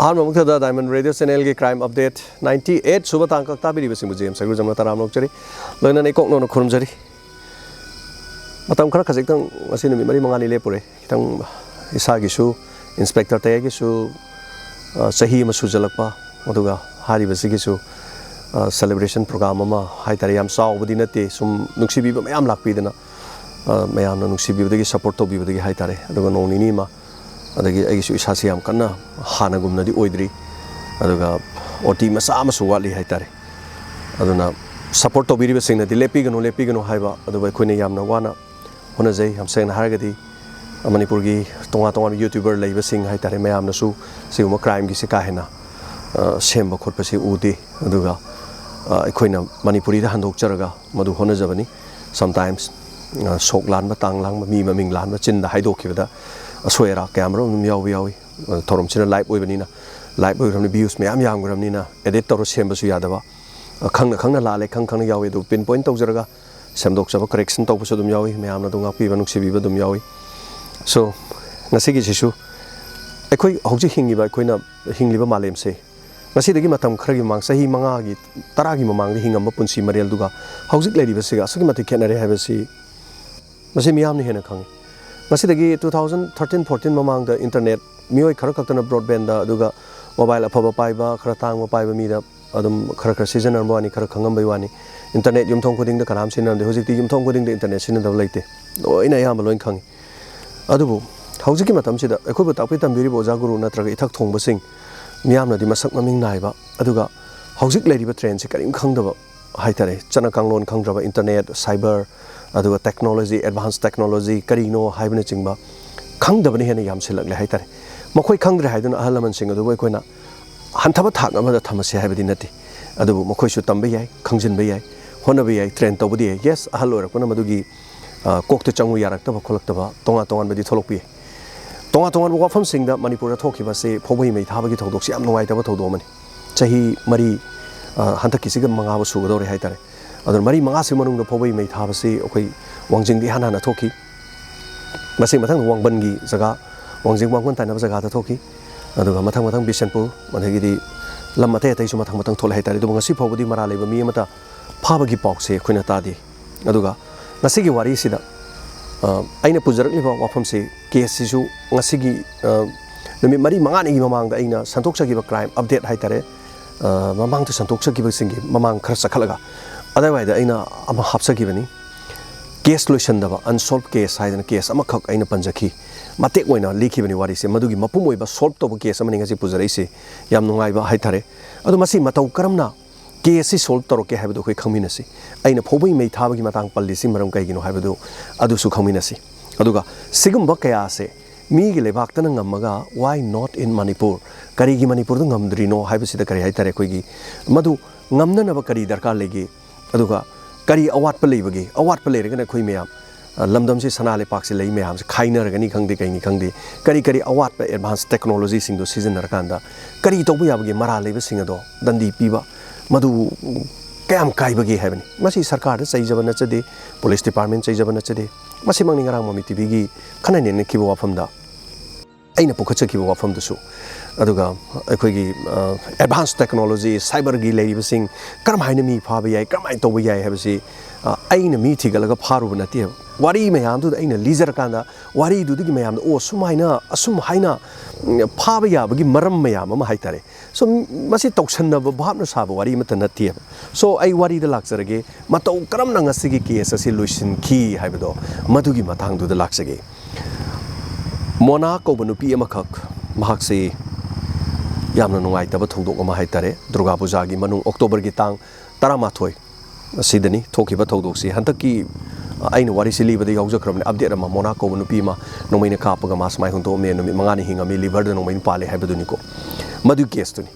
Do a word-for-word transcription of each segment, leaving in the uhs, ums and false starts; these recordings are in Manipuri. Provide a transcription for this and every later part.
ꯑꯍꯥꯟꯕꯃꯛꯇꯗ Diamond Radio Channelꯒꯤ Crime Update ninety eight ꯁꯨꯕ ꯇꯥꯡꯀꯛ ꯇꯥꯕꯤꯔꯤꯕꯁꯤꯡꯕꯨ ꯖꯦꯝꯁ ꯁꯔꯒꯨꯖꯝꯅ ꯇꯔꯥꯝꯅ ꯑꯣꯛꯆꯔꯤ꯫ ꯂꯣꯏꯅꯅ ꯏꯀꯣꯛ ꯅꯧꯅ ꯈꯨꯔꯨꯝꯖꯔꯤ꯫ ꯃꯇꯝ ꯈꯔ ꯈꯖꯤꯛꯇꯪ ꯉꯁꯤ ꯅꯨꯃꯤꯠ ꯃꯔꯤ ꯃꯉꯥꯅꯤ ꯂꯦꯞꯄꯨꯔꯦ꯫ ꯈꯤꯇꯪ ꯏꯁꯥꯒꯤꯁꯨ, ꯏꯟꯁꯄꯦꯛꯇꯔ ꯇꯌꯥꯏꯒꯤꯁꯨ, ꯑ, ꯆꯍꯤ ꯑꯃ ꯁꯨꯖꯜꯂꯛꯄ, ꯑꯗꯨꯒ ꯍꯥꯏꯔꯤꯕꯁꯤꯒꯤꯁꯨ, ꯑ, celebration program ꯑꯃ ꯍꯥꯏ ꯇꯥꯔꯦ, ꯌꯥꯝ ꯆꯥꯎꯕꯗꯤ ꯅꯠꯇꯦ, ꯁꯨꯝ ꯅꯨꯡꯁꯤꯕꯤꯕ ꯃꯌꯥꯝ ꯂꯥꯛꯄꯤꯗꯅ, ꯑ, ꯃꯌꯥꯝꯅ ꯅꯨꯡꯁꯤꯕꯤꯕꯗꯒꯤ, support ꯇꯧꯕꯤꯕꯗꯒꯤ ꯍꯥꯏ ꯇꯥꯔꯦ꯫ ꯑꯗꯨꯒ ꯅꯣꯡ ꯅꯤꯅꯤ ꯑꯃ, ꯑꯗꯒꯤ ꯑꯩꯒꯤꯁꯨ ꯏꯁꯥꯁꯤ ꯌꯥꯝ ꯀꯟꯅ ꯍꯥꯟꯅꯒꯨꯝꯅꯗꯤ ꯑꯣꯏꯗ꯭ꯔꯤ, ꯑꯗꯨꯒ ꯑꯣ ꯇꯤ ꯃꯆꯥ ꯑꯃꯁꯨ ꯋꯥꯠꯂꯤ ꯍꯥꯏ ꯇꯥꯔꯦ꯫ ꯑꯗꯨꯅ support ꯇꯧꯕꯤꯔꯤꯕꯁꯤꯡꯅꯗꯤ "ꯂꯦꯞꯄꯤꯒꯅꯨ, ꯂꯦꯞꯄꯤꯒꯅꯨ" ꯍꯥꯏꯕ, ꯑꯗꯨꯕꯨ ꯑꯩꯈꯣꯏꯅ ꯌꯥꯝꯅ ꯋꯥꯅ ꯍꯣꯠꯅꯖꯩ꯫ ꯌꯥꯝ ꯁꯦꯡꯅ ꯍꯥꯏꯔꯒꯗꯤ, ꯃꯅꯤꯄꯨꯔꯒꯤ ꯇꯣꯉꯥꯟ ꯇꯣꯉꯥꯟꯕ YouTuber ꯂꯩꯕꯁꯤꯡ ꯍꯥꯏ ꯇꯥꯔꯦ, ꯃꯌꯥꯝꯅꯁꯨ ꯁꯤꯒꯨꯝꯕ crimeꯒꯤꯁꯤ ꯀꯥ ꯍꯦꯟꯅ, ꯑ, ꯁꯦꯝꯕ ꯈꯣꯠꯄꯁꯤ ꯎꯗꯦ꯫ ꯑꯗꯨꯒ, ꯑ, ꯑꯩꯈꯣꯏꯅ ꯃꯅꯤꯄꯨꯔꯤꯗ ꯍꯟꯗꯣꯛꯆꯔꯒ ꯃꯗꯨ ꯍꯣꯠꯅꯖꯕꯅꯤ꯫ Sometimes, ꯑ, ꯁꯣꯛ ꯂꯥꯟꯕ, ꯇꯥꯡ ꯂꯥꯡꯕ, ꯃꯤ ꯃꯃꯤꯡ ꯂꯥꯟꯕ, ꯆꯤꯟꯗ ꯍꯥꯏꯗꯣꯛꯈꯤꯕꯗ ꯑꯁꯣꯏ ꯑꯔꯥꯛ ꯀꯌꯥ ꯃꯔꯨꯝ ꯑꯗꯨꯝ ꯌꯥꯎꯕ ꯌꯥꯎꯏ꯫ ꯑ, ꯊꯧꯔꯝꯁꯤꯅ live ꯑꯣꯏꯕꯅꯤꯅ, live ꯑꯣꯏꯈ꯭ꯔꯕꯅꯤꯅ views ꯃꯌꯥꯝ ꯌꯥꯝꯈ꯭ꯔꯕꯅꯤꯅ edit ꯇꯧꯔ ꯁꯦꯝꯕꯁꯨ ꯌꯥꯗꯕ꯫ ꯑ, ꯈꯪꯅ ꯈꯪꯅ ꯂꯥꯜꯂꯦ, ꯈꯪ ꯈꯪꯅ ꯌꯥꯎꯏ, ꯑꯗꯨ pinpoint ꯇꯧꯖꯔꯒ ꯁꯦꯝꯗꯣꯛꯆꯕ, correction ꯇꯧꯕꯁꯨ ꯑꯗꯨꯝ ꯌꯥꯎꯏ꯫ ꯃꯌꯥꯝꯅ ꯑꯗꯨꯝ ꯉꯥꯛꯄꯤꯕ, ꯅꯨꯡꯁꯤꯕꯤꯕ ꯑꯗꯨꯝ ꯌꯥꯎꯏ꯫ So, ꯉꯁꯤꯒꯤꯁꯤꯁꯨ ꯑꯩꯈꯣꯏ ꯍꯧꯖꯤꯛ ꯍꯤꯡꯉꯤꯕ, ꯑꯩꯈꯣꯏꯅ ꯍꯤꯡꯂꯤꯕ ꯃꯥꯂꯦꯝꯁꯦ, ꯉꯁꯤꯗꯒꯤ ꯃꯇꯝ ꯈꯔꯒꯤ ꯃꯃꯥꯡ, ꯆꯍꯤ ꯃꯉꯥꯒꯤ, ꯇꯔꯥꯒꯤ ꯃꯃꯥꯡꯗ ꯍꯤꯡꯉꯝꯕ ꯄꯨꯟꯁꯤ ꯃꯔꯦꯜꯗꯨꯒ ꯍꯧꯖꯤꯛ ꯂꯩꯔꯤꯕꯁꯤꯒ ꯑꯁꯨꯛꯀꯤ ꯃꯇꯤꯛ ꯈꯦꯠꯅꯔꯦ ꯍꯥꯏꯕꯁꯤ ꯃꯁꯤ ꯃꯤꯌꯥꯝꯅ ꯍꯦꯟꯅ ꯈꯪꯉꯤ꯫ ꯃꯁꯤꯗꯒꯤ two thousand thirteen fourteen ꯃꯃꯥꯡꯗ internet, ꯃꯤꯑꯣꯏ ꯈꯔ ꯈꯛꯇꯅ broadbandꯗ, ꯑꯗꯨꯒ mobile ꯑꯐꯕ ꯄꯥꯏꯕ, ꯈꯔ ꯇꯥꯡꯕ ꯄꯥꯏꯕ ꯃꯤꯗ ꯑꯗꯨꯝ ꯈꯔ ꯈꯔ ꯁꯤꯖꯤꯟꯅꯔꯝꯕ ꯋꯥꯅꯤ, ꯈꯔ ꯈꯪꯉꯝꯕꯩ ꯋꯥꯅꯤ꯫ Internet ꯌꯨꯝꯊꯣꯡ ꯈꯨꯗꯤꯡꯗ ꯀꯅꯥꯝ ꯁꯤꯖꯤꯟꯅꯔꯝꯗꯦ꯫ ꯍꯧꯖꯤꯛꯇꯤ ꯌꯨꯝꯊꯣꯡ ꯈꯨꯗꯤꯡꯗ internet ꯁꯤꯖꯤꯟꯅꯗꯕ ꯂꯩꯇꯦ꯫ ꯂꯣꯏꯅ ꯑꯌꯥꯝꯕ ꯂꯣꯏꯅ ꯈꯪꯉꯤ꯫ ꯑꯗꯨꯕꯨ ꯍꯧꯖꯤꯛꯀꯤ ꯃꯇꯝꯁꯤꯗ ꯑꯩꯈꯣꯏꯕꯨ ꯇꯥꯛꯄꯤ ꯇꯝꯕꯤꯔꯤꯕ ꯑꯣꯖꯥ ꯒꯨꯔꯨ ꯅꯠꯇ꯭ꯔꯒ ꯏꯊꯛ ꯊꯣꯡꯕꯁꯤꯡ, ꯃꯤꯌꯥꯝꯅꯗꯤ ꯃꯁꯛ ꯃꯃꯤꯡ ꯅꯥꯏꯕ, ꯑꯗꯨꯒ ꯍꯧꯖꯤꯛ ꯂꯩꯔꯤꯕ trendꯁꯤ ꯀꯔꯤꯝ ꯈꯪꯗꯕ ꯍꯥꯏ ꯇꯥꯔꯦ, ꯆꯠꯅ ꯀꯥꯡꯂꯣꯟ ꯈꯪꯗ꯭ꯔꯕ, internet, cyber, ꯑꯗꯨꯒ technology, advance technology ꯀꯔꯤꯅꯣ ꯍꯥꯏꯕꯅꯆꯤꯡꯕ ꯈꯪꯗꯕꯅ ꯍꯦꯟꯅ ꯌꯥꯝꯁꯤꯜꯂꯛꯂꯦ ꯍꯥꯏ ꯇꯥꯔꯦ꯫ ꯃꯈꯣꯏ ꯈꯪꯗ꯭ꯔꯦ ꯍꯥꯏꯗꯨꯅ ꯑꯍꯜ ꯂꯃꯟꯁꯤꯡ ꯑꯗꯨꯕꯨ ꯑꯩꯈꯣꯏꯅ ꯍꯟꯊꯕ ꯊꯥꯛ ꯑꯃꯗ ꯊꯝꯃꯁꯦ ꯍꯥꯏꯕꯗꯤ ꯅꯠꯇꯦ꯫ ꯑꯗꯨꯕꯨ ꯃꯈꯣꯏꯁꯨ ꯇꯝꯕ ꯌꯥꯏ, ꯈꯪꯖꯤꯟꯕ ꯌꯥꯏ, ꯍꯣꯠꯅꯕ ꯌꯥꯏ, train ꯇꯧꯕꯗꯤ ꯌꯥꯏ꯫ Yes, ꯑꯍꯜ ꯑꯣꯏꯔꯛꯄꯅ ꯃꯗꯨꯒꯤ, ꯑ, ꯀꯣꯛꯇ ꯆꯪꯉꯨ ꯌꯥꯔꯛꯇꯕ ꯈꯣꯠꯂꯛꯇꯕ ꯇꯣꯉꯥꯟ ꯇꯣꯉꯥꯟꯕꯗꯤ ꯊꯣꯛꯂꯛꯄ ꯌꯥꯏ꯫ ꯇꯣꯉꯥꯟ ꯇꯣꯉꯥꯟꯕ ꯋꯥꯐꯝꯁꯤꯡꯗ ꯃꯅꯤꯄꯨꯔꯗ ꯊꯣꯛꯈꯤꯕꯁꯤ ꯐꯧꯕꯩ ꯃꯩ ꯊꯥꯕꯒꯤ ꯊꯧꯗꯣꯛꯁꯤ ꯌꯥꯝ ꯅꯨꯡꯉꯥꯏꯇꯕ ꯊꯧꯗꯣꯛ ꯑꯃꯅꯤ꯫ ꯆꯍꯤ ꯃꯔꯤ, ꯑ, ꯍꯟꯗꯛꯀꯤꯁꯤꯒ ꯃꯉꯥꯕꯨ ꯁꯨꯒꯗꯧꯔꯦ ꯍꯥꯏ ꯇꯥꯔꯦ꯫ ꯑꯗꯨꯅ ꯃꯔꯤ ꯃꯉꯥꯁꯤ ꯃꯅꯨꯡꯗ ꯐꯧꯕꯩ ꯃꯩ ꯊꯥꯕꯁꯤ ꯑꯩꯈꯣꯏ ꯋꯥꯡꯖꯤꯡꯗ ꯏꯍꯥꯟ ꯍꯥꯟꯅ ꯊꯣꯛꯈꯤ꯫ ꯃꯁꯤ ꯃꯊꯪꯗ ꯋꯥꯡꯕꯟꯒꯤ ꯖꯒꯥ, ꯋꯥꯡꯖꯤꯡ ꯋꯥꯡꯕꯟ ꯇꯥꯏꯅꯕ ꯖꯒꯥꯗ ꯊꯣꯛꯈꯤ꯫ ꯑꯗꯨꯒ ꯃꯊꯪ ꯃꯊꯪ ꯕꯤꯁꯦꯟꯄꯨꯔ, ꯑꯗꯒꯤꯗꯤ ꯂꯝ ꯑꯇꯩ ꯑꯇꯩꯁꯨ ꯃꯊꯪ ꯃꯊꯪ ꯊꯣꯛꯂꯛꯑꯦ ꯍꯥꯏꯇꯥꯔꯦ꯫ ꯑꯗꯨꯕꯨ ꯉꯁꯤ ꯐꯥꯎꯕꯗꯤ ꯃꯔꯥꯜ ꯂꯩꯕ ꯃꯤ ꯑꯃꯠꯇ ꯐꯥꯕꯒꯤ ꯄꯥꯎꯁꯦ ꯑꯩꯈꯣꯏꯅ ꯇꯥꯗꯦ꯫ ꯑꯗꯨꯒ ꯉꯁꯤꯒꯤ ꯋꯥꯔꯤꯁꯤꯗ, ꯑ, ꯑꯩꯅ ꯄꯨꯖꯔꯛꯂꯤꯕ ꯋꯥꯐꯝꯁꯤ, ꯀꯦꯁꯁꯤꯁꯨ ꯉꯁꯤꯒꯤ, ꯑ, ꯅꯨꯃꯤꯠ ꯃꯔꯤ ꯃꯉꯥꯅꯤꯒꯤ ꯃꯃꯥꯡꯗ ꯑꯩꯅ ꯁꯟꯗꯣꯛꯆꯈꯤꯕ crime update ꯍꯥꯏꯇꯥꯔꯦ, ꯑ, ꯃꯃꯥꯡꯗ ꯁꯟꯗꯣꯛꯆꯈꯤꯕꯁꯤꯡꯒꯤ ꯃꯃꯥꯡ ꯈꯔ ꯆꯈꯠꯂꯒ ꯑꯗꯨꯋꯥꯏꯗ ꯑꯩꯅ ꯑꯃ ꯍꯥꯞꯆꯈꯤꯕꯅꯤ꯫ ꯀꯦꯁ ꯂꯣꯏꯁꯟꯗꯕ, unsolved case ꯍꯥꯏꯗꯅ ꯀꯦꯁ ꯑꯃꯈꯛ ꯑꯩꯅ ꯄꯟꯖꯈꯤ꯫ ꯃꯇꯦꯛ ꯑꯣꯏꯅ ꯂꯤꯈꯤꯕꯅꯤ ꯋꯥꯔꯤꯁꯦ꯫ ꯃꯗꯨꯒꯤ ꯃꯄꯨꯝ ꯑꯣꯏꯕ solve ꯇꯧꯕ ꯀꯦꯁ ꯑꯃꯅꯤ ꯉꯁꯤ ꯄꯨꯖꯔꯛꯏꯁꯦ꯫ ꯌꯥꯝ ꯅꯨꯡꯉꯥꯏꯕ ꯍꯥꯏꯇꯥꯔꯦ꯫ ꯑꯗꯣ ꯃꯁꯤ ꯃꯇꯧ ꯀꯔꯝꯅ ꯀꯦꯁꯁꯤ solve ꯇꯧꯔꯛꯀꯦ ꯍꯥꯏꯕꯗꯨ ꯑꯩꯈꯣꯏ ꯈꯪꯃꯤꯟꯅꯁꯤ꯫ ꯑꯩꯅ ꯐꯧꯕꯩ ꯃꯩ ꯊꯥꯕꯒꯤ ꯃꯇꯥꯡ ꯄꯜꯂꯤꯁꯤ ꯃꯔꯝ ꯀꯩꯒꯤꯅꯣ ꯍꯥꯏꯕꯗꯨ ꯑꯗꯨꯁꯨ ꯈꯪꯃꯤꯟꯅꯁꯤ꯫ ꯑꯗꯨꯒ ꯁꯤꯒꯨꯝꯕ ꯀꯌꯥꯁꯦ ꯃꯤꯒꯤ ꯂꯩꯕꯥꯛꯇꯅ ꯉꯝꯃꯒ why not in Manipur? ꯀꯔꯤꯒꯤ ꯃꯅꯤꯄꯨꯔꯗ ꯉꯝꯗ꯭ꯔꯤꯅꯣ ꯍꯥꯏꯕꯁꯤꯗ ꯀꯔꯤ ꯍꯥꯏꯇꯥꯔꯦ, ꯑꯩꯈꯣꯏꯒꯤ ꯃꯗꯨ ꯉꯝꯅꯅꯕ ꯀꯔꯤ ꯗꯔꯀꯥꯔ ꯂꯩꯒꯦ? ꯑꯗꯨꯒ ꯀꯔꯤ ꯑꯋꯥꯠꯄ ꯂꯩꯕꯒꯦ? ꯑꯋꯥꯠꯄ ꯂꯩꯔꯒꯅ ꯑꯩꯈꯣꯏ ꯃꯌꯥꯝ, ꯑ, ꯂꯝꯗꯝꯁꯤ ꯁꯅꯥ ꯂꯩꯄꯥꯛꯁꯤ ꯂꯩ ꯃꯌꯥꯝꯁꯤ ꯈꯥꯏꯅꯔꯒꯅꯤ ꯈꯪꯗꯦ, ꯀꯩꯅꯤ ꯈꯪꯗꯦ, ꯀꯔꯤ ꯀꯔꯤ ꯑꯋꯥꯠꯄ advance technologyꯁꯤꯡꯗꯣ ꯁꯤꯖꯤꯟꯅꯔꯀꯥꯟꯗ ꯀꯔꯤ ꯇꯧꯕ ꯌꯥꯕꯒꯦ? ꯃꯔꯥꯜ ꯂꯩꯕꯁꯤꯡ ꯑꯗꯣ ꯗꯟꯗꯤ ꯄꯤꯕ, ꯃꯗꯨ ꯀꯌꯥꯝ ꯀꯥꯏꯕꯒꯦ ꯍꯥꯏꯕꯅꯤ꯫ ꯃꯁꯤ ꯁꯔꯀꯥꯔꯗ ꯆꯩꯖꯕ ꯅꯠꯆꯗꯦ, police department ꯆꯩꯖꯕ ꯅꯠꯆꯗꯦ꯫ ꯃꯁꯤꯃꯛꯅꯤ ꯉꯔꯥꯡ ꯃꯃꯤ ꯇꯤꯚꯤꯒꯤ ꯈꯟꯅ ꯅꯩꯅꯈꯤꯕ ꯋꯥꯐꯝꯗ ꯑꯩꯅ ꯄꯨꯈꯠꯆꯈꯤꯕ ꯋꯥꯐꯝꯗꯨꯁꯨ꯫ ꯑꯗꯨꯒ ꯑꯩꯈꯣꯏꯒꯤ, ꯑ, advance technology, cyberꯒꯤ ꯂꯩꯔꯤꯕꯁꯤꯡ ꯀꯔꯝꯍꯥꯏꯅ ꯃꯤ ꯐꯥꯕ ꯌꯥꯏ, ꯀꯔꯝꯍꯥꯏꯅ ꯇꯧꯕ ꯌꯥꯏ ꯍꯥꯏꯕꯁꯤ, ꯑ, ꯑꯩꯅ ꯃꯤ ꯊꯤꯒꯠꯂꯒ ꯐꯥꯔꯨꯕ ꯅꯠꯇꯦꯕ꯫ ꯋꯥꯔꯤ ꯃꯌꯥꯝꯗꯨꯗ ꯑꯩꯅ ꯂꯤꯖꯔꯀꯥꯟꯗ ꯋꯥꯔꯤꯗꯨꯗꯒꯤ ꯃꯌꯥꯝꯗ, "ꯑꯣ, ꯁꯨꯃꯥꯏꯅ, ꯑꯁꯨꯝ ꯍꯥꯏꯅ, ꯎꯝ, ꯐꯥꯕ ꯌꯥꯕꯒꯤ ꯃꯔꯝ ꯃꯌꯥꯝ ꯑꯃ ꯍꯥꯏꯇꯥꯔꯦ"꯫ So, ꯃꯁꯤ ꯇꯧꯁꯟꯅꯕ ꯚꯥꯞꯅ ꯁꯥꯕ ꯋꯥꯔꯤ ꯑꯃꯠꯇ ꯅꯠꯇꯦꯕ꯫ So, ꯑꯩ ꯋꯥꯔꯤꯗ ꯂꯥꯛꯆꯔꯒꯦ꯫ ꯃꯇꯧ ꯀꯔꯝꯅ ꯉꯁꯤꯒꯤ ꯀꯦꯁ ꯑꯁꯤ ꯂꯣꯏꯁꯤꯟꯈꯤ ꯍꯥꯏꯕꯗꯣ, ꯃꯗꯨꯒꯤ ꯃꯇꯥꯡꯗꯨꯗ ꯂꯥꯛꯆꯒꯦ꯫ ꯃꯣꯅꯥ ꯀꯧꯕ ꯅꯨꯄꯤ ꯑꯃꯈꯛ, ꯃꯍꯥꯛꯁꯤ ꯌꯥꯝꯅ ꯅꯨꯡꯉꯥꯏꯇꯕ ꯊꯧꯗꯣꯛ ꯑꯃ ꯍꯥꯏꯇꯥꯔꯦ, ꯗꯨꯔꯒꯥ ꯄꯨꯖꯥꯒꯤ ꯃꯅꯨꯡ, ꯑꯣꯛꯇꯣꯕꯔꯒꯤ ꯇꯥꯡ ꯇꯔꯥꯃꯥꯊꯣꯏ ꯑꯁꯤꯗꯅꯤ ꯊꯣꯛꯈꯤꯕ ꯊꯧꯗꯣꯛꯁꯤ꯫ ꯍꯟꯗꯛꯀꯤ ꯑꯩꯅ ꯋꯥꯔꯤꯁꯤ ꯂꯤꯕꯗ ꯌꯥꯎꯖꯈ꯭ꯔꯕꯅꯤ, update ꯑꯃ, ꯃꯣꯅꯥ ꯀꯧꯕ ꯅꯨꯄꯤ ꯑꯃ ꯅꯣꯡꯃꯩꯅ ꯀꯥꯞꯄꯒ ꯃꯥꯁ ꯃꯥꯏ ꯍꯨꯟꯗꯣꯛꯑꯝꯃꯦ, ꯅꯨꯃꯤꯠ ꯃꯉꯥꯅꯤ ꯍꯤꯡꯉꯝꯃꯤ, liverꯗ ꯅꯣꯡꯃꯩꯅ ꯄꯥꯜꯂꯦ ꯍꯥꯏꯕꯗꯨꯅꯤꯀꯣ꯫ ꯃꯗꯨꯒꯤ ꯀꯦꯁꯇꯨꯅꯤ꯫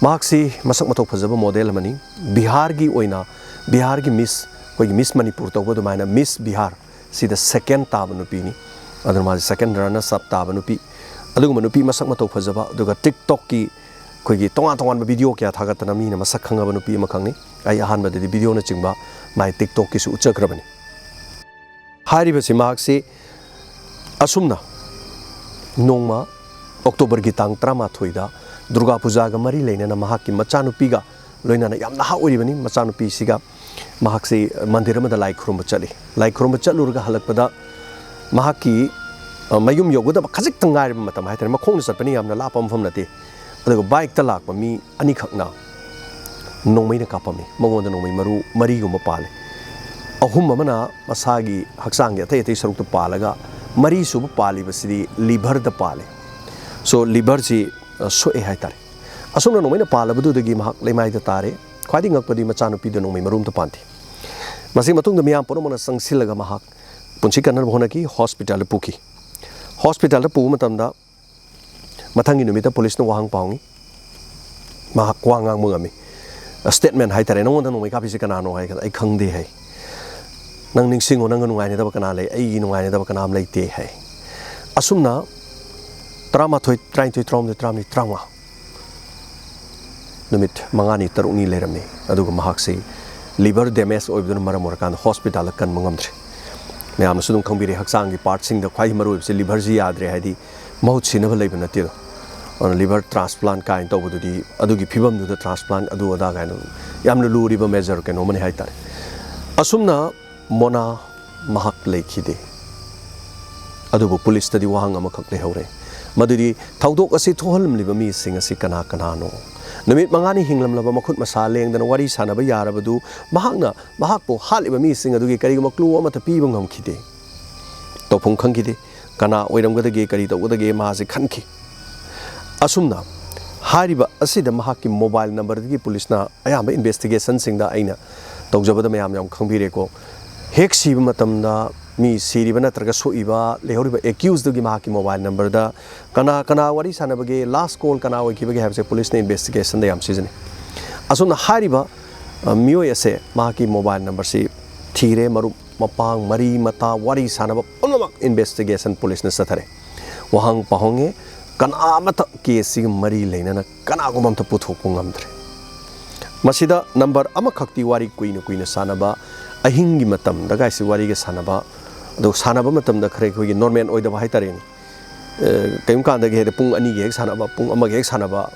ꯃꯍꯥꯛꯁꯤ ꯃꯁꯛ ꯃꯇꯧ ꯐꯖꯕ ꯃꯣꯗꯦꯜ ꯑꯃꯅꯤ꯫ ꯕꯤꯍꯥꯔꯒꯤ ꯑꯣꯏꯅ, ꯕꯤꯍꯥꯔꯒꯤ ꯃꯤꯁ, ꯑꯩꯈꯣꯏꯒꯤ ꯃꯤꯁ ꯃꯅꯤꯄꯨꯔ ꯇꯧꯕ ꯑꯗꯨꯃꯥꯏꯅ ꯃꯤꯁ ꯕꯤꯍꯥꯔ ꯁꯤꯗ second ꯇꯥꯕ ꯅꯨꯄꯤꯅꯤ꯫ ꯑꯗꯨꯅ ꯃꯥꯁꯦ second runners up ꯇꯥꯕ ꯅꯨꯄꯤ꯫ ꯑꯗꯨꯒꯨꯝꯕ ꯅꯨꯄꯤ ꯃꯁꯛ ꯃꯇꯧ ꯐꯖꯕ, ꯑꯗꯨꯒ TikTokꯀꯤ ꯑꯩꯈꯣꯏꯒꯤ ꯇꯣꯉꯥꯟ ꯇꯣꯉꯥꯟꯕ video ꯀꯌꯥ ꯊꯥꯒꯠꯇꯅ ꯃꯤꯅ ꯃꯁꯛ ꯈꯪꯉꯕ ꯅꯨꯄꯤ ꯑꯃꯈꯛꯅꯤ꯫ ꯑꯩ ꯑꯍꯥꯟꯕꯗꯗꯤ videoꯅꯆꯤꯡꯕ ꯃꯥꯏ TikTokꯀꯤꯁꯨ ꯎꯠꯆꯈ꯭ꯔꯕꯅꯤ꯫ ꯍꯥꯏꯔꯤꯕꯁꯤ ꯃꯍꯥꯛꯁꯤ ꯑꯁꯨꯝꯅ ꯅꯣꯡꯃ ꯑꯣꯛꯇꯣꯕꯔꯒꯤ ꯇꯥꯡ ꯇꯔꯥꯃꯥꯊꯣꯏꯗ ꯗꯨꯔꯒꯥ ꯄꯨꯖꯥꯒ ꯃꯔꯤ ꯂꯩꯅꯅ ꯃꯍꯥꯛꯀꯤ ꯃꯆꯥꯅꯨꯄꯤꯒ ꯂꯣꯏꯅꯅ, ꯌꯥꯝ ꯅꯍꯥ ꯑꯣꯏꯔꯤꯕꯅꯤ ꯃꯆꯥꯅꯨꯄꯤꯁꯤꯒ, ꯃꯍꯥꯛꯁꯤ ꯃꯟꯗꯤꯔ ꯑꯃꯗ ꯂꯥꯏ ꯈꯨꯔꯨꯝꯕ ꯆꯠꯂꯤ꯫ ꯂꯥꯏ ꯈꯨꯔꯨꯝꯕ ꯆꯠꯂꯨꯔꯒ ꯍꯜꯂꯛꯄꯗ ꯃꯍꯥꯛꯀꯤ, ꯑ, ꯃꯌꯨꯝ ꯌꯧꯒꯗꯕ ꯈꯖꯤꯛꯇꯪ ꯉꯥꯏꯔꯕ ꯃꯇꯝ ꯍꯥꯏꯇꯥꯔꯦ, ꯃꯈꯣꯡꯅ ꯆꯠꯄꯅꯤ, ꯌꯥꯝꯅ ꯂꯥꯞꯄ ꯃꯐꯝ ꯅꯠꯇꯦ, ꯑꯗꯨꯒ ꯕꯥꯏꯛꯇ ꯂꯥꯛꯄ ꯃꯤ ꯑꯅꯤꯈꯛꯅ ꯅꯣꯡꯃꯩꯅ ꯀꯥꯞꯄꯝꯃꯤ꯫ ꯃꯉꯣꯟꯗ ꯅꯣꯡꯃꯩ ꯃꯔꯨ ꯃꯔꯤꯒꯨꯝꯕ ꯄꯥꯜꯂꯤ꯫ ꯑꯍꯨꯝ ꯑꯃꯅ ꯃꯁꯥꯒꯤ ꯍꯛꯆꯥꯡꯒꯤ ꯑꯇꯩ ꯑꯇꯩ ꯁꯔꯨꯛꯇ ꯄꯥꯜꯂꯒ, ꯃꯔꯤꯁꯨꯕ ꯄꯥꯜꯂꯤꯕꯁꯤꯗꯤ ꯂꯤꯚꯔꯗ ꯄꯥꯜꯂꯤ꯫ ꯁꯣ, ꯂꯤꯚꯔꯁꯤ, ꯑ, ꯁꯣꯛꯑꯦ ꯍꯥꯏꯇꯥꯔꯦ꯫ ꯑꯁꯨꯝꯅ ꯅꯣꯡꯃꯩꯅ ꯄꯥꯜꯂꯕꯗꯨꯗꯒꯤ ꯃꯍꯥꯛ ꯂꯩꯃꯥꯏꯗ ꯇꯥꯔꯦ꯫ ꯈ꯭ꯋꯥꯏꯗꯒꯤ ꯉꯛꯄꯗꯤ ꯃꯆꯥꯅꯨꯄꯤꯗ ꯅꯣꯡꯃꯩ ꯃꯔꯨ ꯑꯝꯇ ꯄꯥꯟꯗꯦ꯫ ꯃꯁꯤ ꯃꯇꯨꯡꯗ ꯃꯤꯌꯥꯝ ꯄꯨꯝꯅꯃꯛꯅ ꯆꯪꯁꯤꯜꯂꯒ ꯃꯍꯥꯛ ꯄꯨꯟꯁꯤ ꯀꯟꯅꯕ ꯍꯣꯠꯅꯈꯤ, ꯍꯣꯁꯄꯤꯇꯥꯜꯗ ꯄꯨꯈꯤ꯫ ꯍꯣꯁꯄꯤꯇꯥꯜꯗ ꯄꯨꯕ ꯃꯇꯝꯗ ꯃꯊꯪꯒꯤ ꯅꯨꯃꯤꯠꯇ ꯄꯨꯂꯤꯁꯅ ꯋꯥꯍꯪ ꯄꯥꯎꯉꯤ꯫ ꯃꯍꯥꯛ ꯋꯥ ꯉꯥꯡꯕ ꯉꯝꯃꯤ, ꯁ꯭ꯇꯦꯠꯃꯦꯟ ꯍꯥꯏꯇꯥꯔꯦ꯫ "ꯅꯉꯣꯟꯗ ꯅꯣꯡꯃꯩ ꯀꯥꯞꯄꯤꯁꯦ ꯀꯅꯥꯅꯣ?" ꯍꯥꯏ ꯀꯥꯟꯗ, "ꯑꯩ ꯈꯪꯗꯦ" ꯍꯥꯏ꯫ "ꯅꯪ ꯅꯤꯡꯁꯤꯡꯉꯣ, ꯅꯪꯒ ꯅꯨꯡꯉꯥꯏꯅꯗꯕ ꯀꯅꯥ ꯂꯩ? ꯑꯩꯒꯤ ꯅꯨꯡꯉꯥꯏꯅꯗꯕ ꯀꯅꯥꯝ ꯂꯩꯇꯦ" ꯍꯥꯏ꯫ ꯑꯁꯨꯝꯅ ꯇꯔꯥꯃꯥꯊꯣꯏ, ꯇꯔꯥꯅꯤꯊꯣꯏ, ꯇꯔꯥꯍꯨꯝꯗꯣꯏ, ꯇꯔꯥꯃꯔꯤ, ꯇꯔꯥꯃꯉꯥ, ꯅꯨꯃꯤꯠ ꯃꯉꯥꯅꯤ, ꯇꯔꯨꯛꯅꯤ ꯂꯩꯔꯝꯃꯤ꯫ ꯑꯗꯨꯒ ꯃꯍꯥꯛꯁꯤ ꯂꯤꯚꯔ ꯗꯦꯃꯦꯖ ꯑꯣꯏꯕꯗꯨꯅ ꯃꯔꯝ ꯑꯣꯏꯔꯀꯥꯟꯗ ꯍꯣꯁꯄꯤꯇꯥꯜꯗ ꯀꯟꯕ ꯉꯝꯗ꯭ꯔꯦ꯫ ꯃꯌꯥꯝꯅꯁꯨ ꯑꯗꯨꯝ ꯈꯪꯕꯤꯔꯦ, ꯍꯛꯆꯥꯡꯒꯤ ꯄꯥꯔꯠꯁꯤꯡꯗ ꯈ꯭ꯋꯥꯏ ꯃꯔꯨꯑꯣꯏꯕꯁꯦ ꯂꯤꯚꯔꯁꯤ ꯌꯥꯗ꯭ꯔꯦ ꯍꯥꯏꯗꯤ, ꯃꯍꯨꯠ ꯁꯤꯟꯅꯕ ꯂꯩꯕ ꯅꯠꯇꯦꯗꯣ꯫ ꯑꯗꯨꯅ ꯂꯤꯚꯔ ꯇ꯭ꯔꯥꯟꯁꯄ꯭ꯂꯥꯟ ꯀꯥꯏꯅ ꯇꯧꯕꯗꯨꯗꯤ, ꯑꯗꯨꯒꯤ ꯐꯤꯕꯝꯗꯨꯗ ꯇ꯭ꯔꯥꯟꯁꯄ꯭ꯂꯥꯟ ꯑꯗꯨ ꯑꯗꯥ ꯀꯥꯏꯅ ꯌꯥꯝꯅ ꯂꯨꯔꯤꯕ ꯃꯦꯖꯔ ꯀꯩꯅꯣ ꯑꯃꯅꯤ ꯍꯥꯏꯇꯥꯔꯦ꯫ ꯑꯁꯨꯝꯅ ꯃꯣꯅꯥ ꯃꯍꯥꯛ ꯂꯩꯈꯤꯗꯦ꯫ ꯑꯗꯨꯕꯨ ꯄꯨꯂꯤꯁꯇꯗꯤ ꯋꯥꯍꯪ ꯑꯃꯈꯛ ꯂꯩꯍꯧꯔꯦ, ꯃꯗꯨꯗꯤ ꯊꯧꯗꯣꯛ ꯑꯁꯤ ꯊꯣꯛꯍꯜꯂꯝꯂꯤꯕ ꯃꯤꯁꯤꯡ ꯑꯁꯤ ꯀꯅꯥ ꯀꯅꯥꯅꯣ? ꯅꯨꯃꯤꯠ ꯃꯉꯥꯅꯤ ꯍꯤꯡꯂꯝꯂꯕ, ꯃꯈꯨꯠ ꯃꯁꯥ ꯂꯦꯡꯗꯅ ꯋꯥꯔꯤ ꯁꯥꯟꯅꯕ ꯌꯥꯔꯕꯗꯨ, ꯃꯍꯥꯛꯅ ꯃꯍꯥꯛꯄꯨ ꯍꯥꯠꯂꯤꯕ ꯃꯤꯁꯤꯡ ꯑꯗꯨꯒꯤ ꯀꯔꯤꯒꯨꯝꯕ ꯀ꯭ꯂꯨ ꯑꯃꯠꯇ ꯄꯤꯕ ꯉꯝꯈꯤꯗꯦ꯫ ꯇꯧꯐꯝ ꯈꯪꯈꯤꯗꯦ꯫ ꯀꯅꯥ ꯑꯣꯏꯔꯝꯒꯗꯒꯦ, ꯀꯔꯤ ꯇꯧꯒꯗꯒꯦ, ꯃꯥꯁꯦ ꯈꯟꯈꯤ꯫ ꯑꯁꯨꯝꯅ ꯍꯥꯏꯔꯤꯕ ꯑꯁꯤꯗ ꯃꯍꯥꯛꯀꯤ ꯃꯣꯕꯥꯏꯜ ꯅꯝꯕꯔꯗꯒꯤ ꯄꯨꯂꯤꯁꯅ ꯑꯌꯥꯝꯕ ꯏꯟꯚꯦꯁꯇꯤꯒꯦꯁꯟꯁꯤꯡꯗ ꯑꯩꯅ ꯇꯧꯖꯕꯗ ꯃꯌꯥꯝ ꯌꯥꯝ ꯈꯪꯕꯤꯔꯦꯀꯣ꯫ ꯍꯦꯛ ꯁꯤꯕ ꯃꯇꯝꯗ ꯃꯤ ꯁꯤꯔꯤꯕ ꯅꯠꯇ꯭ꯔꯒ ꯁꯣꯛꯏꯕ ꯂꯩꯍꯧꯔꯤꯕ ꯑꯦꯀ꯭ꯌꯨꯁꯇꯨꯒꯤ ꯃꯍꯥꯛꯀꯤ ꯃꯣꯕꯥꯏꯜ ꯅꯝꯕꯔꯗ ꯀꯅꯥ ꯀꯅꯥ ꯋꯥꯔꯤ ꯁꯥꯟꯅꯕꯒꯦ, ꯂꯥꯁ ꯀꯣꯜ ꯀꯅꯥ ꯑꯣꯏꯈꯤꯕꯒꯦ ꯍꯥꯏꯕꯁꯦ ꯄꯨꯂꯤꯁꯅ ꯏꯟꯚꯦꯁꯇꯤꯒꯦꯁꯟꯗ ꯌꯥꯝ ꯁꯤꯖꯤꯟꯅꯩ꯫ ꯑꯁꯨꯝꯅ ꯍꯥꯏꯔꯤꯕ, ꯑ, ꯃꯤꯑꯣꯏ ꯑꯁꯦ ꯃꯍꯥꯛꯀꯤ ꯃꯣꯕꯥꯏꯜ ꯅꯝꯕꯔꯁꯤ ꯊꯤꯔꯦ, ꯃꯔꯨꯞ ꯃꯄꯥꯡ, ꯃꯔꯤ ꯃꯇꯥ, ꯋꯥꯔꯤ ꯁꯥꯟꯅꯕ ꯄꯨꯝꯅꯃꯛ ꯏꯟꯚꯦꯁꯇꯤꯒꯦꯁꯟ ꯄꯨꯂꯤꯁꯅ ꯆꯠꯊꯔꯦ꯫ ꯋꯥꯍꯪ ꯄꯥꯎꯍꯪꯉꯦ, ꯀꯅꯥ ꯑꯃꯠꯇ ꯀꯦꯁꯁꯤꯒ ꯃꯔꯤ ꯂꯩꯅꯅ ꯀꯅꯥꯒꯨꯝꯕ ꯑꯝꯇ ꯄꯨꯊꯣꯛꯄ ꯉꯝꯗ꯭ꯔꯦ꯫ ꯃꯁꯤꯗ ꯅꯝꯕꯔ ꯑꯃꯈꯛꯇꯤ ꯋꯥꯔꯤ ꯀꯨꯏꯅ ꯀꯨꯏꯅ ꯁꯥꯟꯅꯕ, ꯑꯍꯤꯡꯒꯤ ꯃꯇꯝꯗ ꯒꯥꯏꯁꯤ ꯋꯥꯔꯤꯒ ꯁꯥꯟꯅꯕ, ꯑꯗꯨ ꯁꯥꯟꯅꯕ ꯃꯇꯝꯗ ꯈꯔ ꯑꯩꯈꯣꯏꯒꯤ ꯅꯣꯔꯃꯦꯜ ꯑꯣꯏꯗꯕ ꯍꯥꯏꯇꯥꯔꯦꯅꯦ꯫ ꯀꯔꯤꯒꯨꯝꯕ ꯀꯥꯟꯗꯒꯤ ꯍꯦꯛꯇ ꯄꯨꯡ ꯑꯅꯤꯒꯤ ꯍꯦꯛ ꯁꯥꯟꯅꯕ, ꯄꯨꯡ ꯑꯃꯒꯤ ꯍꯦꯛ ꯁꯥꯟꯅꯕ,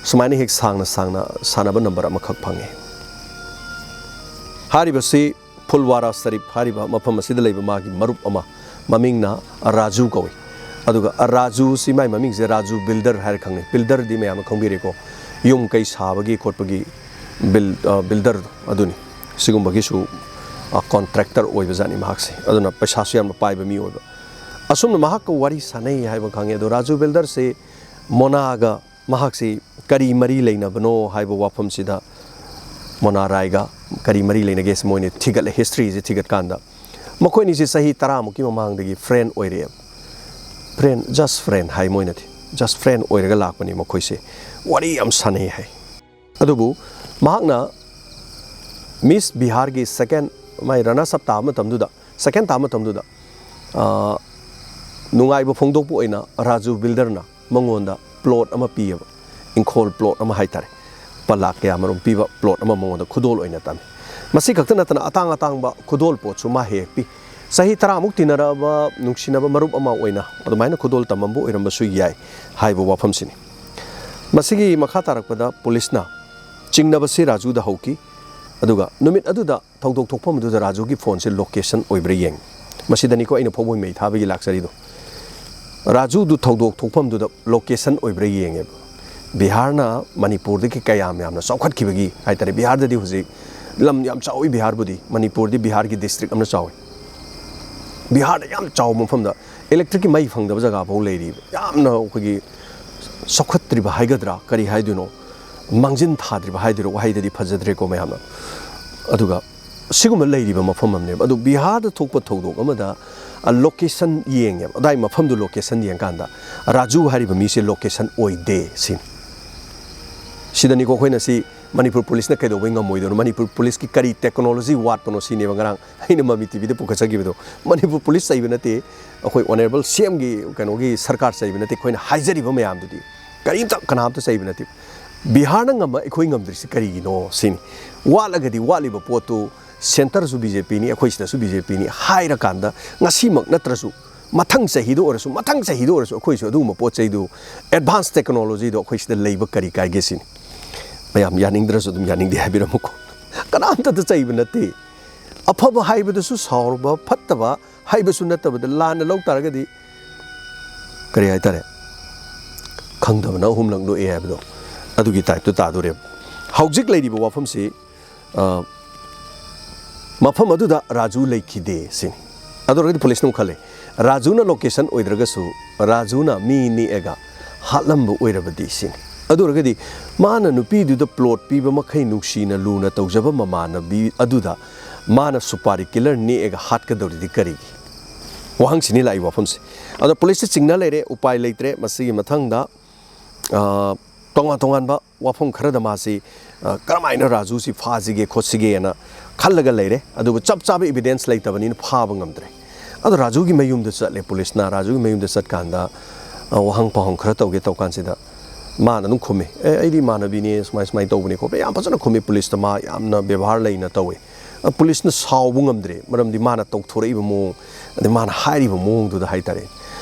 ꯁꯨꯃꯥꯏꯅ ꯍꯦꯛ ꯁꯥꯡꯅ ꯁꯥꯡꯅ ꯁꯥꯟꯅꯕ ꯅꯝꯕꯔ ꯑꯃꯈꯛ ꯐꯪꯉꯤ꯫ ꯍꯥꯏꯔꯤꯕꯁꯤ ꯐꯨꯜꯋꯥꯔꯥ ꯁꯔꯤꯐ ꯍꯥꯏꯔꯤꯕ ꯃꯐꯝ ꯑꯁꯤꯗ ꯂꯩꯕ ꯃꯥꯒꯤ ꯃꯔꯨꯞ ꯑꯃ, ꯃꯃꯤꯡꯅ ꯔꯥꯖꯨ ꯀꯧꯏ꯫ ꯑꯗꯨꯒ ꯔꯥꯖꯨꯁꯤ, ꯃꯥꯏ ꯃꯃꯤꯡꯁꯦ ꯔꯥꯖꯨ ꯕꯤꯜꯗꯔ ꯍꯥꯏꯔ ꯈꯪꯅꯩ꯫ ꯕꯤꯜꯗꯔꯗꯤ ꯃꯌꯥꯝꯅ ꯈꯪꯕꯤꯔꯦꯀꯣ, ꯌꯨꯝ ꯀꯩ ꯁꯥꯕꯒꯤ ꯈꯣꯠꯄꯒꯤ ꯕꯤꯜ-, ꯑ, ꯕꯤꯜꯗꯔ ꯑꯗꯨꯅꯤ꯫ ꯁꯤꯒꯨꯝꯕꯒꯤꯁꯨ, ꯑ, ꯀꯣꯟꯇ꯭ꯔꯦꯛꯇꯔ ꯑꯣꯏꯕꯖꯥꯠꯅꯤ ꯃꯍꯥꯛꯁꯦ꯫ ꯑꯗꯨꯅ ꯄꯩꯁꯥꯁꯨ ꯌꯥꯝꯅ ꯄꯥꯏꯕ ꯃꯤ ꯑꯣꯏꯕ꯫ ꯑꯁꯨꯝꯅ ꯃꯍꯥꯛꯀ ꯋꯥꯔꯤ ꯁꯥꯟꯅꯩ ꯍꯥꯏꯕ ꯈꯪꯉꯦ꯫ ꯑꯗꯣ ꯔꯥꯖꯨ ꯕꯤꯜꯗꯔꯁꯤ ꯃꯣꯅꯥꯒ ꯃꯍꯥꯛꯁꯤ ꯀꯔꯤ ꯃꯔꯤ ꯂꯩꯅꯕꯅꯣ ꯍꯥꯏꯕ ꯋꯥꯐꯝꯁꯤꯗ, ꯃꯣꯅꯥ ꯔꯥꯏꯒ ꯀꯔꯤ ꯃꯔꯤ ꯂꯩꯅꯒꯦ ꯁꯤ ꯃꯣꯏꯅ ꯊꯤꯒꯠꯂꯦ, ꯍꯤꯁꯇ꯭ꯔꯤꯁꯤ ꯊꯤꯒꯠꯀꯥꯟꯗ꯫ ꯃꯈꯣꯏꯅꯤꯁꯤ ꯆꯍꯤ ꯇꯔꯥꯃꯨꯛꯀꯤ ꯃꯃꯥꯡꯗꯒꯤ ꯐ꯭ꯔꯦꯟ ꯑꯣꯏꯔꯛꯑꯦꯕ꯫ ꯐ꯭ꯔꯦꯟ, ꯖꯁ ꯐ꯭ꯔꯦꯟ ꯍꯥꯏ ꯃꯣꯏꯅꯗꯤ꯫ ꯖꯁ ꯐ꯭ꯔꯦꯟ ꯑꯣꯏꯔꯒ ꯂꯥꯛꯄꯅꯤ ꯃꯈꯣꯏꯁꯦ꯫ ꯋꯥꯔꯤ ꯌꯥꯝ ꯁꯥꯟꯅꯩ ꯍꯥꯏ꯫ ꯑꯗꯨꯕꯨ ꯃꯍꯥꯛꯅ ꯃꯤꯁ ꯕꯤꯍꯥꯔꯒꯤ ꯁꯦꯀꯦꯟ, ꯃꯥꯏ ꯔꯅꯔꯁ ꯑꯞ ꯇꯥꯕ ꯃꯇꯝꯗꯨꯗ, ꯁꯦꯀꯦꯟ ꯇꯥꯕ ꯃꯇꯝꯗꯨꯗ, ꯑ, ꯅꯨꯡꯉꯥꯏꯕ ꯐꯣꯡꯗꯣꯛꯄ ꯑꯣꯏꯅ ꯔꯥꯖꯨ ꯕꯤꯜꯗꯔꯅ ꯃꯉꯣꯟꯗ ꯄ꯭ꯂꯣꯠ ꯑꯃ ꯄꯤꯌꯦꯕ, ꯏꯪꯈꯣꯜ ꯄ꯭ꯂꯣꯠ ꯑꯃ ꯍꯥꯏꯇꯥꯔꯦ, ꯂꯨꯄꯥ ꯂꯥꯈ ꯀꯌꯥ ꯃꯔꯨꯝ ꯄꯤꯕ ꯄ꯭ꯂꯣꯠ ꯑꯃ ꯃꯉꯣꯟꯗ ꯈꯨꯗꯣꯜ ꯑꯣꯏꯅ ꯇꯝꯃꯤ꯫ ꯃꯁꯤ ꯈꯛꯇ ꯅꯠꯇꯅ ꯑꯇꯥꯡ ꯑꯇꯥꯡꯕ ꯈꯨꯗꯣꯜ ꯄꯣꯠꯁꯨ ꯃꯥ ꯍꯦꯛ ꯍꯦꯛ ꯄꯤ꯫ ꯆꯍꯤ ꯇꯔꯥꯃꯨꯛ ꯇꯤꯟꯅꯔꯛꯑꯕ ꯅꯨꯡꯁꯤꯅꯕ ꯃꯔꯨꯞ ꯑꯃ ꯑꯣꯏꯅ ꯑꯗꯨꯃꯥꯏꯅ ꯈꯨꯗꯣꯜ ꯇꯝꯃꯝꯕ ꯑꯣꯏꯔꯝꯕꯁꯨ ꯌꯥꯏ ꯍꯥꯏꯕ ꯋꯥꯐꯝꯁꯤꯅꯤ꯫ ꯃꯁꯤꯒꯤ ꯃꯈꯥ ꯇꯥꯔꯛꯄꯗ ꯄꯨꯂꯤꯁꯅ ꯆꯤꯡꯅꯕꯁꯤ ꯔꯥꯖꯨꯗ ꯍꯧꯈꯤ꯫ ꯑꯗꯨꯒ ꯅꯨꯃꯤꯠ ꯑꯗꯨꯗ ꯊꯧꯗꯣꯛ ꯊꯣꯛꯐꯝ ꯑꯗꯨꯗ ꯔꯥꯖꯨꯒꯤ ꯐꯣꯟꯁꯦ ꯂꯣꯀꯦꯁꯟ ꯑꯣꯏꯕ꯭ꯔꯥ ꯌꯦꯡꯉꯤ꯫ ꯃꯁꯤꯗꯅꯤꯀꯣ ꯑꯩꯅ ꯐꯧꯕꯣꯏ ꯃꯩ ꯊꯥꯕꯒꯤ ꯂꯥꯛꯆꯔꯤꯗꯣ꯫ ꯔꯥꯖꯨꯗꯨ ꯊꯧꯗꯣꯛ ꯊꯣꯛꯐꯝꯗꯨꯗ ꯂꯣꯀꯦꯁꯟ ꯑꯣꯏꯕ꯭ꯔꯥ ꯌꯦꯡꯉꯦꯕ꯫ ꯕꯤꯍꯥꯔꯅ ꯃꯅꯤꯄꯨꯔꯗꯒꯤ ꯀꯌꯥꯝ ꯌꯥꯝꯅ ꯆꯥꯎꯈꯠꯈꯤꯕꯒꯤ ꯍꯥꯏ ꯇꯥꯔꯦ, ꯕꯤꯍꯥꯔꯗꯗꯤ ꯍꯧꯖꯤꯛ ꯂꯝ ꯌꯥꯝ ꯆꯥꯎꯏ ꯕꯤꯍꯥꯔꯕꯨꯗꯤ, ꯃꯅꯤꯄꯨꯔꯗꯤ ꯕꯤꯍꯥꯔꯒꯤ ꯗꯤꯁꯇ꯭ꯔꯤꯛ ꯑꯃꯅ ꯆꯥꯎꯏ꯫ ꯕꯤꯍꯥꯔꯗ ꯌꯥꯝ ꯆꯥꯎꯕ ꯃꯐꯝꯗ ꯏꯂꯦꯛꯇ꯭ꯔꯤꯛꯀꯤ ꯃꯩ ꯐꯪꯗꯕ ꯖꯒꯥ ꯐꯥꯎ ꯂꯩꯔꯤꯕ, ꯌꯥꯝꯅ ꯑꯩꯈꯣꯏꯒꯤ ꯆꯥꯎꯈꯠꯇ꯭ꯔꯤꯕ ꯍꯥꯏꯒꯗ꯭ꯔꯥ, ꯀꯔꯤ ꯍꯥꯏꯗꯣꯏꯅꯣ, ꯃꯥꯡꯖꯤꯟ ꯊꯥꯗ꯭ꯔꯤꯕ ꯍꯥꯏꯗꯣꯏꯔꯣ, ꯋꯥꯍꯩꯗꯗꯤ ꯐꯖꯗ꯭ꯔꯦꯀꯣ ꯃꯌꯥꯝꯅ꯫ ꯑꯗꯨꯒ ꯁꯤꯒꯨꯝꯕ ꯂꯩꯔꯤꯕ ꯃꯐꯝ ꯑꯃꯅꯦꯕ꯫ ꯑꯗꯨ ꯕꯤꯍꯥꯔꯗ ꯊꯣꯛꯄ ꯊꯧꯗꯣꯛ ꯑꯃꯗ, ꯑ, ꯂꯣꯀꯦꯁꯟ ꯌꯦꯡꯉꯦꯕ, ꯑꯗꯥꯏ ꯃꯐꯝꯗꯨ ꯂꯣꯀꯦꯁꯟ ꯌꯦꯡꯀꯥꯟꯗ ꯔꯥꯖꯨ ꯍꯥꯏꯔꯤꯕ ꯃꯤꯁꯦ ꯂꯣꯀꯦꯁꯟ ꯑꯣꯏꯗꯦ ꯁꯤꯅꯤ꯫ ꯁꯤꯗꯅꯤꯀꯣ ꯑꯩꯈꯣꯏꯅ ꯁꯤ ꯃꯅꯤꯄꯨꯔ ꯄꯨꯂꯤꯁꯅ ꯀꯩꯗꯧꯕꯩ ꯉꯝꯃꯣꯏꯗꯣꯏꯅꯣ, ꯃꯅꯤꯄꯨꯔ ꯄꯨꯂꯤꯁꯀꯤ ꯀꯔꯤ ꯇꯦꯛꯅꯣꯂꯣꯖꯤ ꯋꯥꯠꯄꯅꯣ ꯁꯤꯅꯦꯕ ꯉꯔꯥꯡ ꯑꯩꯅ ꯃꯃꯤ ꯇꯤꯚꯤꯗ ꯄꯨꯈꯠꯆꯈꯤꯕꯗꯣ꯫ ꯃꯅꯤꯄꯨꯔ ꯄꯨꯂꯤꯁ ꯆꯩꯕ ꯅꯠꯇꯦ, ꯑꯩꯈꯣꯏ ꯑꯣꯅꯔꯦꯕꯜ ꯁꯤ ꯑꯦꯝꯒꯤ ꯀꯩꯅꯣꯒꯤ ꯁꯔꯀꯥꯔ ꯆꯩꯕ ꯅꯠꯇꯦ, ꯑꯩꯈꯣꯏꯅ ꯍꯥꯏꯖꯔꯤꯕ ꯃꯌꯥꯝꯗꯨꯗꯤ ꯀꯔꯤꯝꯇ ꯀꯅꯥꯝꯇ ꯆꯩꯕ ꯅꯠꯇꯦ꯫ ꯕꯤꯍꯥꯔꯅ ꯉꯝꯕ ꯑꯩꯈꯣꯏ ꯉꯝꯗ꯭ꯔꯤꯁꯤ ꯀꯔꯤꯒꯤꯅꯣ ꯁꯤꯅꯤ꯫ ꯋꯥꯠꯂꯒꯗꯤ ꯋꯥꯠꯂꯤꯕ ꯄꯣꯠꯇꯨ ꯁꯦꯟꯇꯔꯁꯨ ꯕꯤ ꯖꯦ ꯄꯤꯅꯤ, ꯑꯩꯈꯣꯏ ꯁꯤꯗꯁꯨ ꯕꯤ ꯖꯦ ꯄꯤꯅꯤ ꯍꯥꯏꯔꯀꯥꯟꯗ ꯉꯁꯤꯃꯛ ꯅꯠꯇ꯭ꯔꯁꯨ ꯃꯊꯪ ꯆꯍꯤꯗ ꯑꯣꯏꯔꯁꯨ, ꯃꯊꯪ ꯆꯍꯤꯗ ꯑꯣꯏꯔꯁꯨ ꯑꯩꯈꯣꯏꯁꯨ ꯑꯗꯨꯒꯨꯝꯕ ꯄꯣꯠ ꯆꯩꯗꯨ, advance technologyꯗꯣ ꯑꯩꯈꯣꯏ ꯁꯤꯗ ꯂꯩꯕ ꯀꯔꯤ ꯀꯥꯏꯒꯦ ꯁꯤꯅꯤ꯫ ꯃꯌꯥꯝ ꯌꯥꯅꯤꯡꯗ꯭ꯔꯁꯨ ꯑꯗꯨꯝ ꯌꯥꯅꯤꯡꯗꯦ ꯍꯥꯏꯕꯤꯔꯝꯃꯨꯀꯣ꯫ ꯀꯅꯥꯝꯇꯗ ꯆꯩꯕ ꯅꯠꯇꯦ꯫ ꯑꯐꯕ ꯍꯥꯏꯕꯗꯁꯨ ꯁꯥꯎꯔꯕ, ꯐꯠꯇꯕ ꯍꯥꯏꯕꯁꯨ ꯅꯠꯇꯕꯗ ꯂꯥꯟꯅ ꯂꯧ ꯇꯥꯔꯒꯗꯤ ꯀꯔꯤ ꯍꯥꯏꯇꯥꯔꯦ? ꯈꯪꯗꯕꯅ ꯑꯍꯨꯝꯂꯛ ꯅꯣꯛꯑꯦ ꯍꯥꯏꯕꯗꯣ, ꯑꯗꯨꯒꯤ typeꯇ ꯇꯥꯗꯣꯔꯦꯕ꯫ ꯍꯧꯖꯤꯛ ꯂꯩꯔꯤꯕ ꯋꯥꯐꯝꯁꯤ, ꯑ, ꯃꯐꯝ ꯑꯗꯨꯗ ꯔꯥꯖꯨ ꯂꯩꯈꯤꯗꯦ ꯁꯤꯅꯤ꯫ ꯑꯗꯨ ꯑꯣꯏꯔꯒꯗꯤ ꯄꯨꯂꯤꯁꯅ ꯑꯃꯨꯛ ꯈꯜꯂꯦ, ꯔꯥꯖꯨꯅ location ꯑꯣꯏꯗ꯭ꯔꯒꯁꯨ ꯔꯥꯖꯨꯅ ꯃꯤ ꯅꯦꯛꯑꯒ ꯍꯥꯠꯂꯝꯕ ꯑꯣꯏꯔꯕꯗꯤ ꯁꯤꯅꯤ꯫ ꯑꯗꯨ ꯑꯣꯏꯔꯒꯗꯤ ꯃꯥꯅ ꯅꯨꯄꯤꯗꯨꯗ plot ꯄꯤꯕ ꯃꯈꯩ ꯅꯨꯡꯁꯤꯅ ꯂꯨꯅ ꯇꯧꯖꯕ ꯃꯃꯥꯟꯅꯕꯤ ꯑꯗꯨꯗ ꯃꯥꯅ ꯁꯨꯄꯥꯔꯤ killer ꯅꯦꯛꯑꯒ ꯍꯥꯠꯀꯗꯧꯔꯤꯗꯤ ꯀꯔꯤꯒꯤ? ꯋꯥꯍꯪꯁꯤꯅꯤ ꯂꯥꯛꯏ ꯋꯥꯐꯝꯁꯦ꯫ ꯑꯗꯣ ꯄꯨꯂꯤꯁꯇ ꯆꯤꯡꯅ ꯂꯩꯔꯦ, ꯎꯄꯥꯏ ꯂꯩꯇ꯭ꯔꯦ꯫ ꯃꯁꯤꯒꯤ ꯃꯊꯪꯗ, ꯑ, ꯇꯣꯉꯥꯟ ꯇꯣꯉꯥꯟꯕ ꯋꯥꯐꯝ ꯈꯔꯗ ꯃꯥꯁꯤ, ꯑ, ꯀꯔꯝꯍꯥꯏꯅ ꯔꯥꯖꯨꯁꯤ ꯐꯥꯁꯤꯒꯦ ꯈꯣꯠꯁꯤꯒꯦꯅ ꯈꯜꯂꯒ ꯂꯩꯔꯦ꯫ ꯑꯗꯨꯕꯨ ꯆꯞ ꯆꯥꯕ evidence ꯂꯩꯇꯕꯅꯤꯅ ꯐꯥꯕ ꯉꯝꯗ꯭ꯔꯦ꯫ ꯑꯗꯣ ꯔꯥꯖꯨꯒꯤ ꯃꯌꯨꯝꯗ ꯆꯠꯂꯦ ꯄꯨꯂꯤꯁꯅ꯫ ꯔꯥꯖꯨꯒꯤ ꯃꯌꯨꯝꯗ ꯆꯠꯀꯥꯟꯗ, ꯑ, ꯋꯥꯍꯪ ꯄꯥꯎꯍꯪ ꯈꯔ ꯇꯧꯒꯦ ꯇꯧꯀꯥꯟꯁꯤꯗ ꯃꯥꯅ ꯑꯗꯨꯝ ꯈꯨꯝꯃꯦ, "ꯑꯦ, ꯑꯩꯗꯤ ꯏꯃꯥꯟꯅꯕꯤꯅꯦ, ꯁꯨꯃꯥꯏ ꯁꯨꯃꯥꯏꯅ ꯇꯧꯕꯅꯦ ꯈꯣꯠꯄꯅꯦ", ꯌꯥꯝ ꯐꯖꯅ ꯈꯨꯝꯃꯤ꯫ ꯄꯨꯂꯤꯁꯇ ꯃꯥ ꯌꯥꯝꯅ ꯕꯦꯕꯥꯔ ꯂꯩꯅ ꯇꯧꯋꯦ꯫ ꯑ, ꯄꯨꯂꯤꯁꯅ ꯁꯥꯎꯕ ꯉꯝꯗ꯭ꯔꯦ, ꯃꯔꯝꯗꯤ ꯃꯥꯅ ꯇꯧꯊꯣꯔꯛꯏꯕ ꯃꯑꯣꯡ, ꯑꯗꯩ ꯃꯥꯅ ꯍꯥꯏꯔꯤꯕ ꯃꯑꯣꯡꯗꯨꯗ ꯍꯥꯏꯇꯥꯔꯦ꯫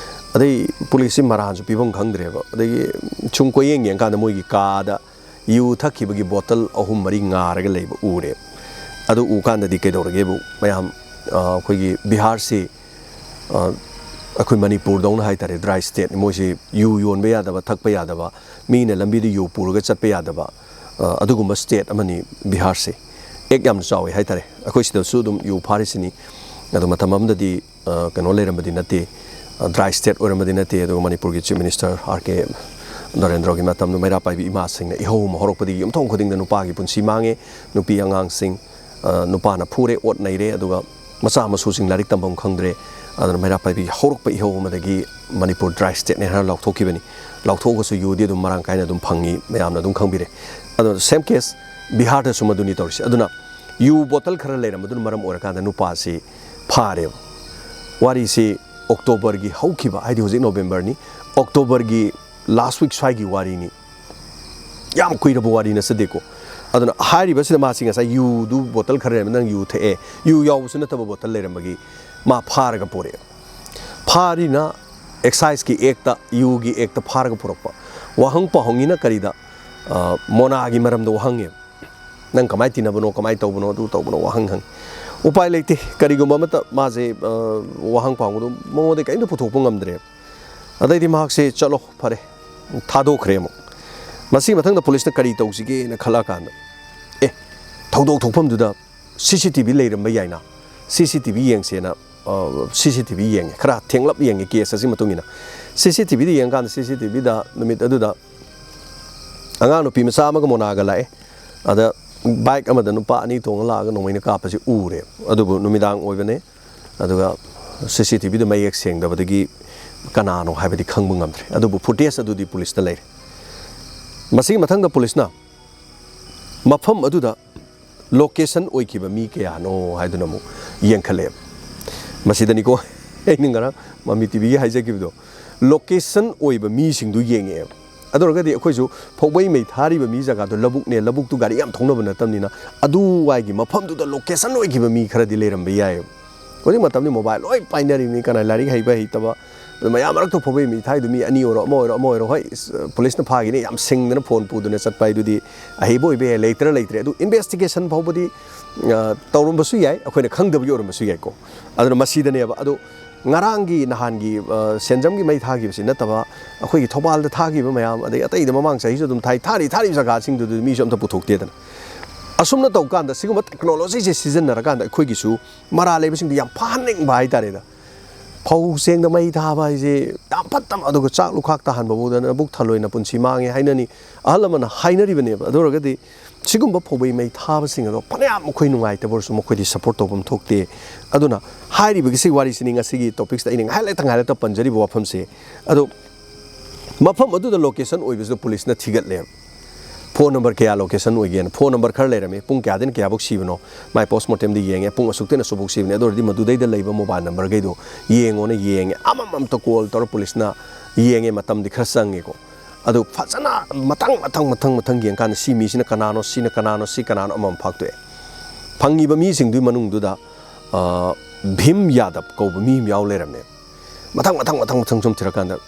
ꯑꯗꯩ ꯄꯨꯂꯤꯁꯁꯤ ꯃꯔꯥꯟꯁꯨ ꯄꯤꯐꯝ ꯈꯪꯗ꯭ꯔꯦꯕ꯫ ꯑꯗꯒꯤ ꯁꯨꯝ ꯀꯣꯏꯌꯦꯡ ꯌꯦꯡꯀꯥꯟꯗ ꯃꯣꯏꯒꯤ ꯀꯥꯗ ꯌꯨ ꯊꯛꯈꯤꯕꯒꯤ bottle ꯑꯍꯨꯝ ꯃꯔꯤ ꯉꯥꯔꯒ ꯂꯩꯕ ꯎꯔꯦ꯫ ꯑꯗꯨ ꯎꯀꯥꯟꯗꯗꯤ ꯀꯩꯗꯧꯔꯒꯦꯕꯨ, ꯃꯌꯥꯝ, ꯑ, ꯑꯩꯈꯣꯏꯒꯤ ꯕꯤꯍꯥꯔꯁꯤ, ꯑ, ꯑꯩꯈꯣꯏ ꯃꯅꯤꯄꯨꯔꯗꯧꯅ ꯍꯥꯏꯇꯥꯔꯦ, dry stateꯅꯤ꯫ ꯃꯣꯏꯁꯤ ꯌꯨ ꯌꯣꯟꯕ ꯌꯥꯗꯕ, ꯊꯛꯄ ꯌꯥꯗꯕ, ꯃꯤꯅ ꯂꯝꯕꯤꯗ ꯌꯨ ꯄꯨꯔꯒ ꯆꯠꯄ ꯌꯥꯗꯕ, ꯑ, ꯑꯗꯨꯒꯨꯝꯕ state ꯑꯃꯅꯤ ꯕꯤꯍꯥꯔꯁꯦ꯫ Act ꯌꯥꯝꯅ ꯆꯥꯎꯋꯦ ꯍꯥꯏꯇꯥꯔꯦ꯫ ꯑꯩꯈꯣꯏ ꯁꯤꯗꯁꯨ ꯑꯗꯨꯝ ꯌꯨ ꯐꯥꯔꯤꯁꯤꯅꯤ꯫ ꯑꯗꯣ ꯃꯇꯝ ꯑꯃꯗꯗꯤ, ꯑ, ꯀꯩꯅꯣ ꯂꯩꯔꯝꯕꯗꯤ ꯅꯠꯇꯦ, ꯑ, dry state ꯑꯣꯏꯔꯝꯕꯗꯤ ꯅꯠꯇꯦ꯫ ꯑꯗꯨꯒ ꯃꯅꯤꯄꯨꯔꯒꯤ Chief Minister ꯑꯥꯔ ꯀꯦ ꯅꯔꯦꯟꯗ꯭ꯔꯣꯒꯤ ꯃꯇꯝꯗ ꯃꯩꯔꯥ ꯄꯥꯏꯕꯤ ꯏꯃꯥꯁꯤꯡꯅ ꯏꯍꯧ ꯑꯃ ꯍꯧꯔꯛꯄꯗꯒꯤ ꯌꯨꯝꯊꯣꯡ ꯈꯨꯗꯤꯡꯗ ꯅꯨꯄꯥꯒꯤ ꯄꯨꯟꯁꯤ ꯃꯥꯡꯉꯦ꯫ ꯅꯨꯄꯤ ꯑꯉꯥꯡꯁꯤꯡ, ꯑ, ꯅꯨꯄꯥꯅ ꯐꯨꯔꯦ, ꯑꯣꯠ ꯅꯩꯔꯦ, ꯑꯗꯨꯒ ꯃꯆꯥ ꯃꯁꯨꯁꯤꯡ ꯂꯥꯏꯔꯤꯛ ꯇꯝꯐꯝ ꯈꯪꯗ꯭ꯔꯦ꯫ ꯑꯗꯨꯅ ꯃꯩꯔꯥ ꯄꯥꯏꯕꯤꯒꯤ ꯍꯧꯔꯛꯄ ꯏꯍꯧ ꯑꯃꯗꯒꯤ ꯃꯅꯤꯄꯨꯔ dry stateꯅꯦ ꯍꯥꯏꯅ ꯂꯥꯎꯊꯣꯛꯈꯤꯕꯅꯤ꯫ ꯂꯥꯎꯊꯣꯛꯑꯒꯁꯨ ꯌꯨꯗꯤ ꯑꯗꯨꯝ ꯃꯔꯥꯡ ꯀꯥꯏꯅ ꯑꯗꯨꯝ ꯐꯪꯉꯤ, ꯃꯌꯥꯝꯅ ꯑꯗꯨꯝ ꯈꯪꯕꯤꯔꯦ꯫ ꯑꯗꯣ same case ꯕꯤꯍꯥꯔꯗꯁꯨ ꯃꯗꯨꯅꯤ ꯇꯧꯔꯤꯁꯦ꯫ ꯑꯗꯨꯅ ꯌꯨ bottle ꯈꯔ ꯂꯩꯔꯝꯕꯗꯨꯅ ꯃꯔꯝ ꯑꯣꯏꯔꯀꯥꯟꯗ ꯅꯨꯄꯥꯁꯤ ꯐꯥꯔꯦꯕ꯫ ꯋꯥꯔꯤꯁꯤ Octoberꯒꯤ ꯍꯧꯈꯤꯕ, ꯍꯥꯏꯗꯤ ꯍꯧꯖꯤꯛ Novemberꯅꯤ, Octoberꯒꯤ last week ꯁ꯭ꯋꯥꯏꯒꯤ ꯋꯥꯔꯤꯅꯤ꯫ ꯌꯥꯝ ꯀꯨꯏꯔꯕ ꯋꯥꯔꯤ ꯅꯠꯆꯗꯦꯀꯣ꯫ ꯑꯗꯨꯅ ꯍꯥꯏꯔꯤꯕꯁꯤꯗ ꯃꯥꯁꯤ ꯉꯁꯥꯏ ꯌꯨꯗꯨ bottle ꯈꯔ ꯂꯩꯔꯝꯃꯤ, ꯅꯪ ꯌꯨ ꯊꯛꯑꯦ, ꯌꯨ ꯌꯥꯎꯕꯁꯨ ꯅꯠꯇꯕ bottle ꯂꯩꯔꯝꯕꯒꯤ ꯃꯥ ꯐꯥꯔꯒ ꯄꯣꯔꯛꯑꯦ꯫ ꯐꯥꯔꯤꯅ ꯑꯦꯛꯁꯥꯏꯖꯀꯤ ꯑꯦꯛꯇ, ꯌꯨꯒꯤ ꯑꯦꯛꯇ ꯐꯥꯔꯒ ꯄꯨꯔꯛꯄ꯫ ꯋꯥꯍꯪ ꯄꯥꯎꯍꯪꯒꯤꯅ ꯀꯔꯤꯗ? ꯑ, ꯃꯣꯅꯥꯒꯤ ꯃꯔꯝꯗ ꯋꯥꯍꯪꯉꯦꯕ꯫ ꯅꯪ ꯀꯃꯥꯏꯅ ꯇꯤꯟꯅꯕꯅꯣ, ꯀꯃꯥꯏꯅ ꯇꯧꯕꯅꯣ, ꯑꯗꯨ ꯇꯧꯕꯅꯣ ꯋꯥꯍꯪ ꯍꯪꯉꯤ꯫ ꯎꯄꯥꯏ ꯂꯩꯇꯦ, ꯀꯔꯤꯒꯨꯝꯕ ꯑꯃꯠꯇ ꯃꯥꯁꯦ, ꯑ, ꯋꯥꯍꯪ ꯄꯥꯎꯍꯪꯗꯣ ꯃꯉꯣꯟꯗ ꯀꯔꯤꯝꯇ ꯄꯨꯊꯣꯛꯄ ꯉꯝꯗ꯭ꯔꯦꯕ꯫ ꯑꯗꯩꯗꯤ ꯃꯍꯥꯛꯁꯦ, "ꯆꯠꯂꯣ, ꯐꯔꯦ", ꯊꯥꯗꯣꯛꯈ꯭ꯔꯦ ꯑꯃꯨꯛ꯫ ꯃꯁꯤꯒꯤ ꯃꯊꯪꯗ ꯄꯨꯂꯤꯁꯅ ꯀꯔꯤ ꯇꯧꯁꯤꯒꯦꯅ ꯈꯜꯂꯛꯑꯀꯥꯟꯗ, ꯑꯦ, ꯊꯧꯗꯣꯛ ꯊꯣꯛꯐꯝꯗꯨꯗ ꯁꯤ ꯁꯤ ꯇꯤ ꯚꯤ ꯂꯩꯔꯝꯕ ꯌꯥꯏꯅ, ꯁꯤ ꯁꯤ ꯇꯤ ꯚꯤ ꯌꯦꯡꯁꯦꯅ, ꯑ, ꯁꯤ ꯁꯤ ꯇꯤ ꯚꯤ ꯌꯦꯡꯉꯦ, ꯈꯔ ꯊꯦꯡꯂꯞ ꯌꯦꯡꯉꯦ ꯀꯦꯁ ꯑꯁꯤ ꯃꯇꯨꯡ ꯏꯟꯅ꯫ ꯁꯤ ꯁꯤ ꯇꯤ ꯚꯤꯗ ꯌꯦꯡꯉꯀꯥꯟꯗ, ꯁꯤ ꯁꯤ ꯇꯤ ꯚꯤꯗ ꯅꯨꯃꯤꯠ ꯑꯗꯨꯗ ꯑꯉꯥꯡ ꯅꯨꯄꯤ ꯃꯆꯥ ꯑꯃꯒ ꯃꯣꯅꯥꯒ ꯂꯥꯛꯑꯦ꯫ ꯑꯗ ꯕꯥꯏꯛ ꯑꯃꯗ ꯅꯨꯄꯥ ꯑꯅꯤ ꯇꯣꯡꯉ ꯂꯥꯛꯑꯒ ꯅꯣꯡꯃꯩꯅ ꯀꯥꯞꯄꯁꯤ ꯎꯔꯦ꯫ ꯑꯗꯨꯕꯨ ꯅꯨꯃꯤꯗꯥꯡ ꯑꯣꯏꯕꯅꯦ꯫ ꯑꯗꯨꯒ ꯁꯤ ꯁꯤ ꯇꯤ ꯚꯤꯗ ꯃꯌꯦꯛ ꯁꯦꯡꯗꯕꯗꯒꯤ ꯀꯅꯥꯅꯣ ꯍꯥꯏꯕꯗꯤ ꯈꯪꯕ ꯉꯝꯗ꯭ꯔꯦ꯫ ꯑꯗꯨꯕꯨ ꯐꯨꯇꯦꯖ ꯑꯗꯨꯗꯤ ꯄꯨꯂꯤꯁꯇ ꯂꯩꯔꯦ꯫ ꯃꯁꯤꯒꯤ ꯃꯊꯪꯗ ꯄꯨꯂꯤꯁꯅ ꯃꯐꯝ ꯑꯗꯨꯗ ꯂꯣꯀꯦꯁꯟ ꯑꯣꯏꯈꯤꯕ ꯃꯤ ꯀꯌꯥꯅꯣ ꯍꯥꯏꯗꯨꯅ ꯑꯃꯨꯛ ꯌꯦꯡꯈꯠꯂꯛꯑꯦꯕ꯫ ꯃꯁꯤꯗꯅꯤꯀꯣ ꯑꯩꯅ ꯉꯔꯥꯡ ꯃꯃꯤ ꯇꯤ ꯚꯤꯒꯤ ꯍꯥꯏꯖꯈꯤꯕꯗꯣ, ꯂꯣꯀꯦꯁꯟ ꯑꯣꯏꯕ ꯃꯤꯁꯤꯡꯗꯨ ꯌꯦꯡꯉꯛꯑꯦꯕ꯫ ꯑꯗꯨ ꯑꯣꯏꯔꯒꯗꯤ ꯑꯩꯈꯣꯏꯁꯨ ꯐꯧꯕꯩ ꯃꯩ ꯊꯥꯔꯤꯕ ꯃꯤ ꯖꯒꯥꯗꯣ ꯂꯧꯕꯨꯛꯅꯦ, ꯂꯧꯕꯨꯛꯇꯨ ꯒꯥꯔꯤ ꯌꯥꯝ ꯊꯧꯅꯕ ꯅꯠꯇꯕꯅꯤꯅ, ꯑꯗꯨꯋꯥꯏꯒꯤ ꯃꯐꯝꯗꯨꯗ ꯂꯣꯀꯦꯁꯟ ꯑꯣꯏꯈꯤꯕ ꯃꯤ ꯈꯔꯗꯤ ꯂꯩꯔꯝꯕ ꯌꯥꯏꯑꯕ꯫ ꯍꯧꯖꯤꯛ ꯃꯇꯝꯗꯤ ꯃꯣꯕꯥꯏꯜ ꯂꯣꯏ ꯄꯥꯏꯅꯔꯤꯕꯅꯤ, ꯀꯅꯥ ꯂꯥꯏꯔꯤꯛ ꯍꯩꯕ ꯍꯩꯇꯕ, ꯑꯗꯨ ꯃꯌꯥꯝ ꯃꯔꯛꯇ ꯐꯧꯕꯩ ꯃꯩ ꯊꯥꯏꯗꯨ ꯃꯤ ꯑꯅꯤ ꯑꯣꯏꯔꯣ, ꯑꯃ ꯑꯣꯏꯔꯣ, ꯑꯃ ꯑꯣꯏꯔꯣ, ꯍꯣꯏ, ꯏꯁ, ꯄꯨꯂꯤꯁꯅ ꯐꯥꯈꯤꯅꯤ, ꯌꯥꯝ ꯁꯤꯡꯗꯅ ꯐꯣꯟ ꯄꯨꯗꯅ ꯆꯠꯄ ꯍꯥꯏꯗꯨꯗꯤ ꯑꯍꯩꯕ ꯑꯣꯏꯕ ꯌꯥꯏ, ꯂꯩꯇ꯭ꯔ ꯂꯩꯇ꯭ꯔꯦ꯫ ꯑꯗꯨ ꯏꯟꯚꯦꯁꯇꯤꯒꯦꯁꯟ ꯐꯥꯎꯕꯗꯤ, ꯑ, ꯇꯧꯔꯝꯕꯁꯨ ꯌꯥꯏ, ꯑꯩꯈꯣꯏꯅ ꯈꯪꯗꯕꯒꯤ ꯑꯣꯏꯔꯝꯕꯁꯨ ꯌꯥꯏꯀꯣ꯫ ꯑꯗꯨꯅ ꯃꯁꯤꯗꯅꯦꯕ꯫ ꯑꯗꯨ ꯉꯔꯥꯡꯒꯤ, ꯅꯍꯥꯟꯒꯤ, ꯑ, ꯁꯦꯟꯖꯝꯒꯤ ꯃꯩ ꯊꯥꯈꯤꯕꯁꯤ ꯅꯠꯇꯕ, ꯑꯩꯈꯣꯏꯒꯤ ꯊꯧꯕꯥꯜꯗ ꯊꯥꯈꯤꯕ ꯃꯌꯥꯝ, ꯑꯗꯩ ꯑꯇꯩꯗ ꯃꯃꯥꯡ ꯆꯍꯤꯁꯨ ꯑꯗꯨꯝ ꯊꯥꯏ, ꯊꯥꯔꯤ, ꯊꯥꯔꯤꯕ ꯖꯒꯥꯁꯤꯡꯗꯨꯗꯤ ꯃꯤꯁꯨ ꯑꯝꯇ ꯄꯨꯊꯣꯛꯇꯦꯗꯅ꯫ ꯑꯁꯨꯝꯅ ꯇꯧ ꯀꯥꯟꯗ ꯁꯤꯒꯨꯝꯕ ꯇꯦꯛꯅꯣꯂꯣꯖꯤꯁꯦ ꯁꯤꯖꯤꯟꯅꯔꯀꯥꯟꯗ ꯑꯩꯈꯣꯏꯒꯤꯁꯨ ꯃꯔꯥ ꯂꯩꯕꯁꯤꯡꯗꯨ ꯌꯥꯝ ꯐꯥꯍꯟꯅꯤꯡꯕ ꯍꯥꯏꯇꯥꯔꯦꯗ꯫ ꯐꯧ ꯆꯦꯡꯗ ꯃꯩ ꯊꯥꯕ ꯍꯥꯏꯁꯦ ꯌꯥꯝ ꯐꯠꯇꯕ, ꯑꯗꯨꯒ ꯆꯥꯛ ꯂꯨꯈꯥꯛ ꯇꯥꯍꯟꯕ ꯐꯥꯎꯗ ꯅꯕꯨꯛ ꯊꯜꯂꯣꯏꯅ ꯄꯨꯟꯁꯤ ꯃꯥꯡꯉꯦ ꯍꯥꯏꯅꯅꯤ, ꯑꯍꯜ ꯂꯃꯟꯅ ꯍꯥꯏꯅꯔꯤꯕꯅꯦꯕ꯫ ꯑꯗꯨ ꯑꯣꯏꯔꯒꯗꯤ ꯁꯤꯒꯨꯝꯕ ꯐꯧꯕꯩ ꯃꯩ ꯊꯥꯕꯁꯤꯡ ꯑꯗꯣ ꯐꯅꯌꯥꯝ ꯑꯩꯈꯣꯏ ꯅꯨꯡꯉꯥꯏꯇꯕ ꯑꯣꯏꯔꯁꯨ ꯃꯈꯣꯏꯗꯤ ꯁꯞꯄꯣꯔꯠ ꯇꯧꯐꯝ ꯊꯣꯛꯇꯦ꯫ ꯑꯗꯨꯅ ꯍꯥꯏꯔꯤꯕꯒꯤ ꯁꯤ ꯋꯥꯔꯤꯁꯤꯅꯤ ꯉꯁꯤꯒꯤ ꯇꯣꯄꯤꯛꯁꯇ ꯑꯩꯅ ꯉꯥꯏꯍꯥꯛ ꯂꯩꯇ ꯉꯥꯏꯍꯥꯛ ꯂꯩꯇ ꯄꯟꯖꯔꯤꯕ ꯋꯥꯐꯝꯁꯦ꯫ ꯑꯗꯣ ꯃꯐꯝ ꯑꯗꯨꯗ ꯂꯣꯀꯦꯁꯟ ꯑꯣꯏꯕꯁꯤꯗ ꯄꯨꯂꯤꯁꯅ ꯊꯤꯒꯠꯂꯦ꯫ ꯐꯣꯟ ꯅꯝꯕꯔ ꯀꯌꯥ ꯂꯣꯀꯦꯁꯟ ꯑꯣꯏꯒꯦꯅ꯫ ꯐꯣꯟ ꯅꯝꯕꯔ ꯈꯔ ꯂꯩꯔꯝꯃꯤ, ꯄꯨꯡ ꯀꯌꯥꯗꯩꯅ ꯀꯌꯥꯐꯧ ꯁꯤꯕꯅꯣ, ꯃꯥꯏ ꯄꯣꯁꯃꯣꯔꯇꯦꯝꯗ ꯌꯦꯡꯉꯦ, ꯄꯨꯡ ꯑꯁꯨꯛꯇꯩꯅ ꯑꯁꯨꯛꯐꯧ ꯁꯤꯕꯅꯦ, ꯑꯗꯨ ꯑꯣꯏꯔꯗꯤ ꯃꯗꯨꯗꯩꯗ ꯂꯩꯕ ꯃꯣꯕꯥꯏꯜ ꯅꯝꯕꯔꯈꯩꯗꯣ ꯌꯦꯡꯉꯣꯅ ꯌꯦꯡꯉꯦ꯫ ꯑꯃꯃꯝꯇ ꯀꯣꯜ ꯇꯧꯔ ꯄꯨꯂꯤꯁꯅ ꯌꯦꯡꯉꯦ, ꯃꯇꯝꯗꯤ ꯈꯔ ꯆꯪꯉꯦꯀꯣ꯫ ꯑꯗꯨ ꯐꯖꯅ ꯃꯊꯪ ꯃꯊꯪ ꯃꯊꯪ ꯃꯊꯪ ꯌꯦꯡꯀꯥꯟꯗ ꯁꯤ ꯃꯤꯁꯤꯅ ꯀꯅꯥꯅꯣ, ꯁꯤꯅ ꯀꯅꯥꯅꯣ, ꯁꯤ ꯀꯅꯥꯅꯣ, ꯑꯃꯃꯝ ꯐꯥꯛꯇꯣꯛꯑꯦ꯫ ꯐꯪꯉꯤꯕ ꯃꯤꯁꯤꯡꯗꯨꯒꯤ ꯃꯅꯨꯡꯗꯨꯗ, ꯑ, ꯚꯤꯝ ꯌꯥꯗꯕ ꯀꯧꯕ ꯃꯤ ꯑꯃ ꯌꯥꯎ ꯂꯩꯔꯝꯃꯦ꯫ ꯃꯊꯪ ꯃꯊꯪ ꯃꯊꯪ ꯃꯊꯪ ꯁꯨꯝ ꯊꯤꯔꯀꯥꯟꯗ,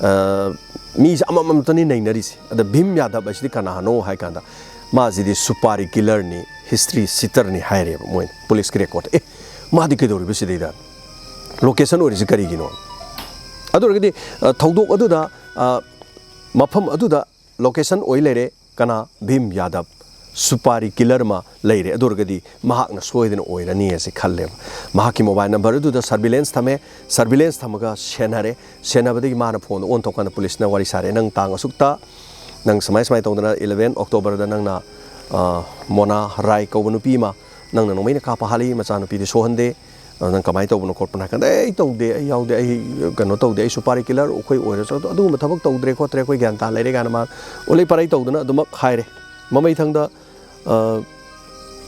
ꯑ, ꯃꯤꯁꯦ ꯑꯃꯃꯝꯇꯅꯤ ꯅꯩꯅꯔꯤꯁꯦ꯫ ꯑꯗ ꯚꯤꯝ ꯌꯥꯗꯕ ꯑꯁꯤꯗꯤ ꯀꯅꯥꯅꯣ ꯍꯥꯏ ꯀꯥꯟꯗ, ꯃꯥꯁꯤꯗꯤ ꯁꯨꯄꯥꯔꯤ ꯀꯤꯂꯔꯅꯤ, ꯍꯤꯁꯇ꯭ꯔꯤ ꯁꯤꯇꯔꯅꯤ ꯍꯥꯏꯔꯦꯕ ꯃꯣꯏꯅ ꯄꯨꯂꯤꯁꯀꯤ ꯔꯦꯀꯣꯔꯠꯇ꯫ ꯑꯦ, ꯃꯥꯗꯤ ꯀꯩꯗꯧꯔꯤꯕ ꯁꯤꯗꯩꯗ? ꯂꯣꯀꯦꯁꯟ ꯑꯣꯏꯔꯤꯁꯤ ꯀꯔꯤꯒꯤꯅꯣ? ꯑꯗꯨ ꯑꯣꯏꯔꯒꯗꯤ, ꯑ, ꯊꯧꯗꯣꯛ ꯑꯗꯨꯗ, ꯑ, ꯃꯐꯝ ꯑꯗꯨꯗ ꯂꯣꯀꯦꯁꯟ ꯑꯣꯏ ꯂꯩꯔꯦ꯫ ꯀꯅꯥ? ꯚꯤꯝ ꯌꯥꯗꯕ, ꯁꯨꯄꯥꯔꯤ ꯀꯤꯂꯔ ꯑꯃ ꯂꯩꯔꯦ꯫ ꯑꯗꯨ ꯑꯣꯏꯔꯒꯗꯤ ꯃꯍꯥꯛꯅ ꯁꯣꯏꯗꯅ ꯑꯣꯏꯔꯅꯤ ꯑꯁꯤ ꯈꯜꯂꯦꯕ꯫ ꯃꯍꯥꯛꯀꯤ ꯃꯣꯕꯥꯏꯜ ꯅꯝꯕꯔ ꯑꯗꯨꯗ ꯁꯔꯚꯤꯂꯦꯟꯁ ꯊꯝꯃꯦ꯫ ꯁꯔꯚꯤꯂꯦꯟꯁ ꯊꯝꯃꯒ ꯁꯦꯟꯅꯔꯦ꯫ ꯁꯦꯟꯅꯕꯗꯒꯤ ꯃꯥꯅ ꯐꯣꯟꯗꯣ ꯑꯣꯟꯊꯣꯛꯀꯥꯟꯗ ꯄꯨꯂꯤꯁꯅ ꯋꯥꯔꯤ ꯁꯥꯔꯦ, "ꯅꯪ ꯇꯥꯡ ꯑꯁꯨꯛꯇ, ꯅꯪ ꯁꯨꯃꯥꯏ ꯁꯨꯃꯥꯏꯅ ꯇꯧꯗꯅ eleven Octoberꯗ ꯅꯪꯅ, ꯑ, ꯃꯣꯅꯥ ꯔꯥꯏ ꯀꯧꯕ ꯅꯨꯄꯤ ꯑꯃ, ꯅꯪꯅ ꯅꯣꯡꯃꯩꯅ ꯀꯥꯞꯄ ꯍꯥꯠꯂꯤ, ꯃꯆꯥꯅꯨꯄꯤꯗꯤ ꯁꯣꯛꯍꯟꯗꯦ꯫ ꯑꯗꯣ ꯅꯪ ꯀꯃꯥꯏꯅ ꯇꯧꯕꯅꯣ ꯈꯣꯠꯄꯅꯣ?" ꯍꯥꯏ ꯀꯥꯟꯗ, "ꯑꯦ, ꯑꯩ ꯇꯧꯗꯦ, ꯑꯩ ꯌꯥꯎꯗꯦ, ꯑꯩ ꯀꯩꯅꯣ ꯇꯧꯗꯦ, ꯑꯩ ꯁꯨꯄꯥꯔꯤ ꯀꯤꯂꯔ ꯑꯩꯈꯣꯏ ꯑꯣꯏꯔꯁꯨ ꯑꯗꯨ-, ꯑꯗꯨꯒꯨꯝꯕ ꯊꯕꯛ ꯇꯧꯗ꯭ꯔꯦ ꯈꯣꯠꯇ꯭ꯔꯦ, ꯑꯩꯈꯣꯏ ꯒ꯭ꯌꯥꯟ ꯇꯥ ꯂꯩꯔꯦ" ꯀꯥꯏꯅ ꯃꯥ ꯎꯂꯩ ꯄꯥꯔꯩ ꯇꯧꯗꯅ ꯑꯗꯨꯃꯛ ꯍꯥꯏꯔꯦ꯫ ꯃꯃꯩꯊꯪꯗ, ꯑ,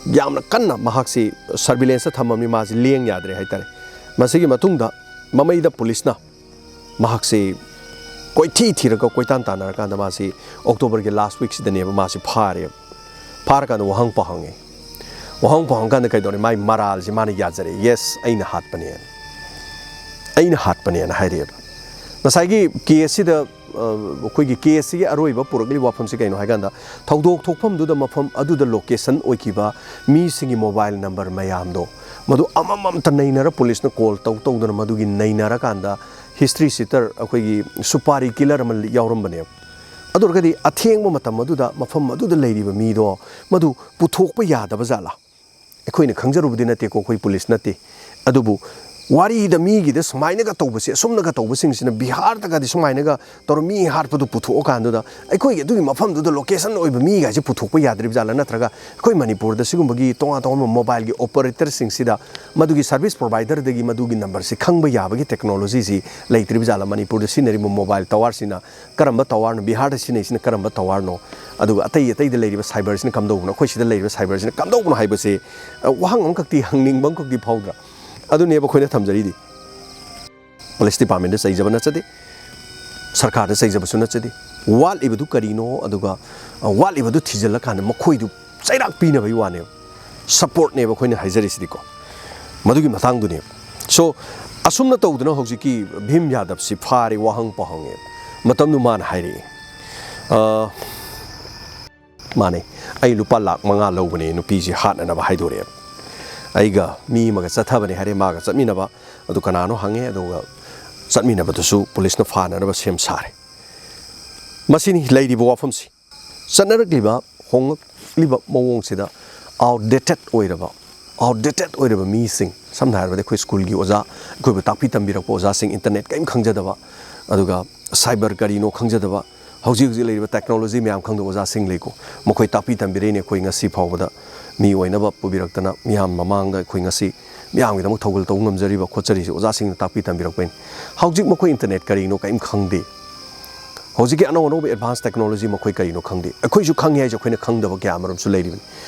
ꯌꯥꯝꯅ ꯀꯟꯅ ꯃꯍꯥꯛꯁꯤ ꯁꯔꯚꯤꯂꯦꯟꯁꯇ ꯊꯝꯃꯕꯅꯤ, ꯃꯥꯁꯤ ꯂꯦꯡ ꯌꯥꯗ꯭ꯔꯦ ꯍꯥꯏꯇꯥꯔꯦ꯫ ꯃꯁꯤꯒꯤ ꯃꯇꯨꯡꯗ ꯃꯃꯩꯗ ꯄꯨꯂꯤꯁꯅ ꯃꯍꯥꯛꯁꯤ ꯀꯣꯏꯊꯤ ꯊꯤꯔꯒ ꯀꯣꯏꯇꯥꯟ ꯇꯥꯟꯅꯔꯀꯥꯟꯗ ꯃꯥꯁꯤ Octoberꯒꯤ last weekꯁꯤꯗꯅꯦꯕ ꯃꯥꯁꯤ ꯐꯥꯔꯦꯕ꯫ ꯐꯥꯔꯀꯥꯟꯗ ꯋꯥꯍꯪ ꯄꯥꯎ ꯍꯪꯉꯦ꯫ ꯋꯥꯍꯪ ꯄꯥꯎ ꯍꯪꯀꯥꯟꯗ ꯀꯩꯗꯧꯔꯦ? ꯃꯥꯏ ꯃꯔꯥꯜꯁꯤ ꯃꯥꯅ ꯌꯥꯖꯔꯦ꯫ "Yes, ꯑꯩꯅ ꯍꯥꯠꯄꯅꯦꯅ, ꯑꯩꯅ ꯍꯥꯠꯄꯅꯦꯅ" ꯍꯥꯏꯔꯛꯑꯦꯕ꯫ ꯉꯁꯥꯏꯒꯤ ꯀꯦꯁꯁꯤꯗ, ꯑ, ꯑꯩꯈꯣꯏꯒꯤ ꯀꯦꯁꯁꯤꯒꯤ ꯑꯔꯣꯏꯕ ꯄꯨꯔꯛꯂꯤꯕ ꯋꯥꯐꯝꯁꯤ ꯀꯩꯅꯣ ꯍꯥꯏꯀꯥꯟꯗ, ꯊꯧꯗꯣꯛ ꯊꯣꯛꯐꯝꯗꯨꯗ ꯃꯐꯝ ꯑꯗꯨꯗ ꯂꯣꯀꯦꯁꯟ ꯑꯣꯏꯈꯤꯕ ꯃꯤꯁꯤꯡꯒꯤ ꯃꯣꯕꯥꯏꯜ ꯅꯝꯕꯔ ꯃꯌꯥꯝꯗꯣ, ꯃꯗꯨ ꯑꯃꯃꯝꯇ ꯅꯩꯅꯔ ꯄꯨꯂꯤꯁꯅ ꯀꯣꯜ ꯇꯧ ꯇꯧꯗꯅ ꯃꯗꯨꯒꯤ ꯅꯩꯅꯔꯀꯥꯟꯗ ꯍꯤꯁꯇ꯭ꯔꯤ ꯁꯤꯇꯔ, ꯑꯩꯈꯣꯏꯒꯤ ꯁꯨꯄꯥꯔꯤ ꯀꯤꯂꯔ ꯑꯃ ꯌꯥꯎꯔꯝꯕꯅꯦꯕ꯫ ꯑꯗꯨ ꯑꯣꯏꯔꯒꯗꯤ ꯑꯊꯦꯡꯕ ꯃꯇꯝ ꯑꯗꯨꯗ ꯃꯐꯝ ꯑꯗꯨꯗ ꯂꯩꯔꯤꯕ ꯃꯤꯗꯣ ꯃꯗꯨ ꯄꯨꯊꯣꯛꯄ ꯌꯥꯗꯕ ꯖꯥꯠꯂꯥ? ꯑꯩꯈꯣꯏꯅ ꯈꯪꯖꯔꯨꯕꯗꯤ ꯅꯠꯇꯦꯀꯣ, ꯑꯩꯈꯣꯏ ꯄꯨꯂꯤꯁ ꯅꯠꯇꯦ꯫ ꯑꯗꯨꯕꯨ ꯋꯥꯔꯤꯗ ꯃꯤꯒꯤꯗ ꯁꯨꯃꯥꯏꯅꯒ ꯇꯧꯕꯁꯦ, ꯑꯁꯨꯝꯅꯒ ꯇꯧꯕꯁꯤꯡꯁꯤꯅ ꯕꯤꯍꯥꯔꯗꯒꯗꯤ ꯁꯨꯃꯥꯏꯅꯒ ꯇꯧꯔ ꯃꯤ ꯍꯥꯠꯄꯗꯨ ꯄꯨꯊꯣꯛꯑꯀꯥꯟꯗꯨꯗ ꯑꯩꯈꯣꯏꯒꯤ ꯑꯗꯨꯒꯤ ꯃꯐꯝꯗꯨꯗ ꯂꯣꯀꯦꯁꯟ ꯑꯣꯏꯕ ꯃꯤꯒꯥꯏꯁꯦ ꯄꯨꯊꯣꯛꯄ ꯌꯥꯗ꯭ꯔꯤꯕ ꯖꯥꯠꯂꯥ? ꯅꯠꯇ꯭ꯔꯒ ꯑꯩꯈꯣꯏ ꯃꯅꯤꯄꯨꯔꯗ ꯁꯤꯒꯨꯝꯕꯒꯤ ꯇꯣꯉꯥꯟ ꯇꯣꯉꯥꯟꯕ ꯃꯣꯕꯥꯏꯜꯒꯤ ꯑꯣꯄꯔꯦꯇꯔꯁꯤꯡꯁꯤꯗ ꯃꯗꯨꯒꯤ ꯁꯔꯚꯤꯁ ꯄ꯭ꯔꯣꯚꯥꯏꯗꯔꯗꯒꯤ ꯃꯗꯨꯒꯤ ꯅꯝꯕꯔꯁꯤ ꯈꯪꯕ ꯌꯥꯕꯒꯤ ꯇꯦꯛꯅꯣꯂꯣꯖꯤꯁꯤ ꯂꯩꯇ꯭ꯔꯤꯕ ꯖꯥꯠꯂꯥ? ꯃꯅꯤꯄꯨꯔꯗ ꯁꯤꯖꯤꯟꯅꯔꯤꯕ ꯃꯣꯕꯥꯏꯜ ꯇꯋꯥꯔꯁꯤꯅ ꯀꯔꯝꯕ ꯇꯋꯥꯔꯅꯣ? ꯕꯤꯍꯥꯔꯗ ꯁꯤꯖꯤꯟꯅꯩꯁꯤꯅ ꯀꯔꯝꯕ ꯇꯋꯥꯔꯅꯣ? ꯑꯗꯨꯒ ꯑꯇꯩ ꯑꯇꯩꯗ ꯂꯩꯔꯤꯕ ꯁꯥꯏꯕꯔꯁꯤꯅ ꯀꯝꯗꯧꯕꯅꯣ? ꯑꯩꯈꯣꯏ ꯁꯤꯗ ꯂꯩꯔꯤꯕ ꯁꯥꯏꯕꯔꯁꯤꯅ ꯀꯝꯗꯧꯕꯅꯣ ꯍꯥꯏꯕꯁꯤ, ꯑ, ꯋꯥꯍꯪ ꯑꯃꯈꯛꯇꯤ, ꯍꯪꯅꯤꯡꯕ ꯑꯃꯈꯛꯇꯤ ꯐꯥꯎꯗ꯭ꯔꯥ? ꯑꯗꯨꯅꯦꯕ ꯑꯩꯈꯣꯏꯅ ꯊꯝꯖꯔꯤꯗꯤ꯫ ꯄꯨꯂꯤꯁ ꯗꯤꯄꯥꯔꯠꯃꯦꯟꯗ ꯆꯩꯖꯕ ꯅꯠꯆꯗꯦ, ꯁꯔꯀꯥꯔꯗ ꯆꯩꯖꯕꯁꯨ ꯅꯠꯆꯗꯦ꯫ ꯋꯥꯠꯂꯤꯕꯗꯨ ꯀꯔꯤꯅꯣ? ꯑꯗꯨꯒ, ꯑ, ꯋꯥꯠꯂꯤꯕꯗꯨ ꯊꯤꯖꯤꯜꯂꯀꯥꯟꯗ ꯃꯈꯣꯏꯗꯨ ꯆꯩꯔꯥꯛ ꯄꯤꯅꯕꯒꯤ ꯋꯥꯅꯦꯕ, ꯁꯄꯣꯔꯠꯅꯦꯕ ꯑꯩꯈꯣꯏꯅ ꯍꯥꯏꯖꯔꯤꯁꯤꯗꯤꯀꯣ, ꯃꯗꯨꯒꯤ ꯃꯇꯥꯡꯗꯨꯅꯦꯕ꯫ So, ꯑꯁꯨꯝꯅ ꯇꯧꯗꯅ ꯍꯧꯖꯤꯛꯀꯤ ꯚꯤꯝ ꯌꯥꯗꯕꯁꯤ ꯐꯥꯔꯦ, ꯋꯥꯍꯪ ꯄꯥꯎꯍꯪꯉꯦ꯫ ꯃꯇꯝꯗꯨ ꯃꯥꯅ ꯍꯥꯏꯔꯛꯏ, "ꯑ, ꯃꯥꯅꯦ, ꯑꯩ ꯂꯨꯄꯥ ꯂꯥꯛ ꯃꯉꯥ ꯂꯧꯕꯅꯦ ꯅꯨꯄꯤꯁꯤ ꯍꯥꯠꯅꯅꯕ" ꯍꯥꯏꯗꯣꯔꯛꯑꯦ꯫ "ꯑꯩꯒ ꯃꯤ ꯑꯃꯒ ꯆꯠꯊꯕꯅꯦ" ꯍꯥꯏꯔꯦ, ꯃꯥꯒ ꯆꯠꯃꯤꯟꯅꯕ꯫ "ꯑꯗꯨ ꯀꯅꯥꯅꯣ?" ꯍꯪꯉꯦ, ꯑꯗꯨꯒ ꯆꯠꯃꯤꯟꯅꯕꯗꯨꯁꯨ ꯄꯨꯂꯤꯁꯅ ꯐꯥꯅꯅꯕ ꯁꯦꯝ ꯁꯥꯔꯦ꯫ ꯃꯁꯤꯅꯤ ꯂꯩꯔꯤꯕ ꯋꯥꯐꯝꯁꯤ꯫ ꯆꯠꯅꯔꯛꯂꯤꯕ, ꯍꯣꯡꯂꯛꯂꯤꯕ ꯃꯑꯣꯡꯁꯤꯗ ꯑꯥꯎꯠꯗꯦꯇꯦꯠ ꯑꯣꯏꯔꯕ, ꯑꯥꯎꯠꯗꯦꯇꯦꯠ ꯑꯣꯏꯔꯕ ꯃꯤꯁꯤꯡ, ꯁꯝꯅ ꯍꯥꯏꯔꯕꯗ ꯑꯩꯈꯣꯏ ꯁ꯭ꯀꯨꯜꯒꯤ ꯑꯣꯖꯥ, ꯑꯩꯈꯣꯏꯕꯨ ꯇꯥꯛꯄꯤ ꯇꯝꯕꯤꯔꯛꯄ ꯑꯣꯖꯥꯁꯤꯡ, ꯏꯟꯇꯔꯅꯦꯠ ꯀꯔꯤꯝ ꯈꯪꯖꯗꯕ, ꯑꯗꯨꯒ ꯁꯥꯏꯕꯔ ꯀꯔꯤꯅꯣ ꯈꯪꯖꯗꯕ, ꯍꯧꯖꯤꯛ ꯍꯧꯖꯤꯛ ꯂꯩꯔꯤꯕ ꯇꯦꯛꯅꯣꯂꯣꯖꯤ ꯃꯌꯥꯝ ꯈꯪꯗꯕ ꯑꯣꯖꯥꯁꯤꯡ ꯂꯩꯀꯣ, ꯃꯈꯣꯏ ꯇꯥꯛꯄꯤ ꯇꯝꯕꯤꯔꯛꯏꯅꯦ ꯑꯩꯈꯣꯏ ꯉꯁꯤ ꯐꯥꯎꯕꯗ꯫ ꯃꯤ ꯑꯣꯏꯅꯕ ꯄꯨꯕꯤꯔꯛꯇꯅ ꯃꯤꯌꯥꯝ ꯃꯃꯥꯡꯗ ꯑꯩꯈꯣꯏ ꯉꯁꯤ ꯃꯤꯌꯥꯝꯒꯤꯗꯃꯛ ꯊꯧꯒꯜ ꯇꯧꯕ ꯉꯝꯖꯔꯤꯕ ꯈꯣꯠꯆꯔꯤꯁꯦ ꯑꯣꯖꯥꯁꯤꯡꯅ ꯇꯥꯛꯄꯤ ꯇꯝꯕꯤꯔꯛꯄꯩꯅꯤ꯫ ꯍꯧꯖꯤꯛ ꯃꯈꯣꯏ ꯏꯟꯇꯔꯅꯦꯠ ꯀꯔꯤꯅꯣ ꯀꯔꯤꯝ ꯈꯪꯗꯦ꯫ ꯍꯧꯖꯤꯛꯀꯤ ꯑꯅꯧ ꯑꯅꯧꯕ ꯑꯦꯗꯚꯥꯟꯁ ꯇꯦꯛꯅꯣꯂꯣꯖꯤ ꯃꯈꯣꯏ ꯀꯔꯤꯅꯣ ꯈꯪꯗꯦ꯫ ꯑꯩꯈꯣꯏꯁꯨ ꯈꯪꯉꯦ ꯍꯥꯏꯁꯦ ꯑꯩꯈꯣꯏꯅ ꯈꯪꯗꯕ ꯀꯌꯥ ꯑꯃꯔꯣꯝꯁꯨ ꯂꯩꯔꯤꯕꯅꯤ꯫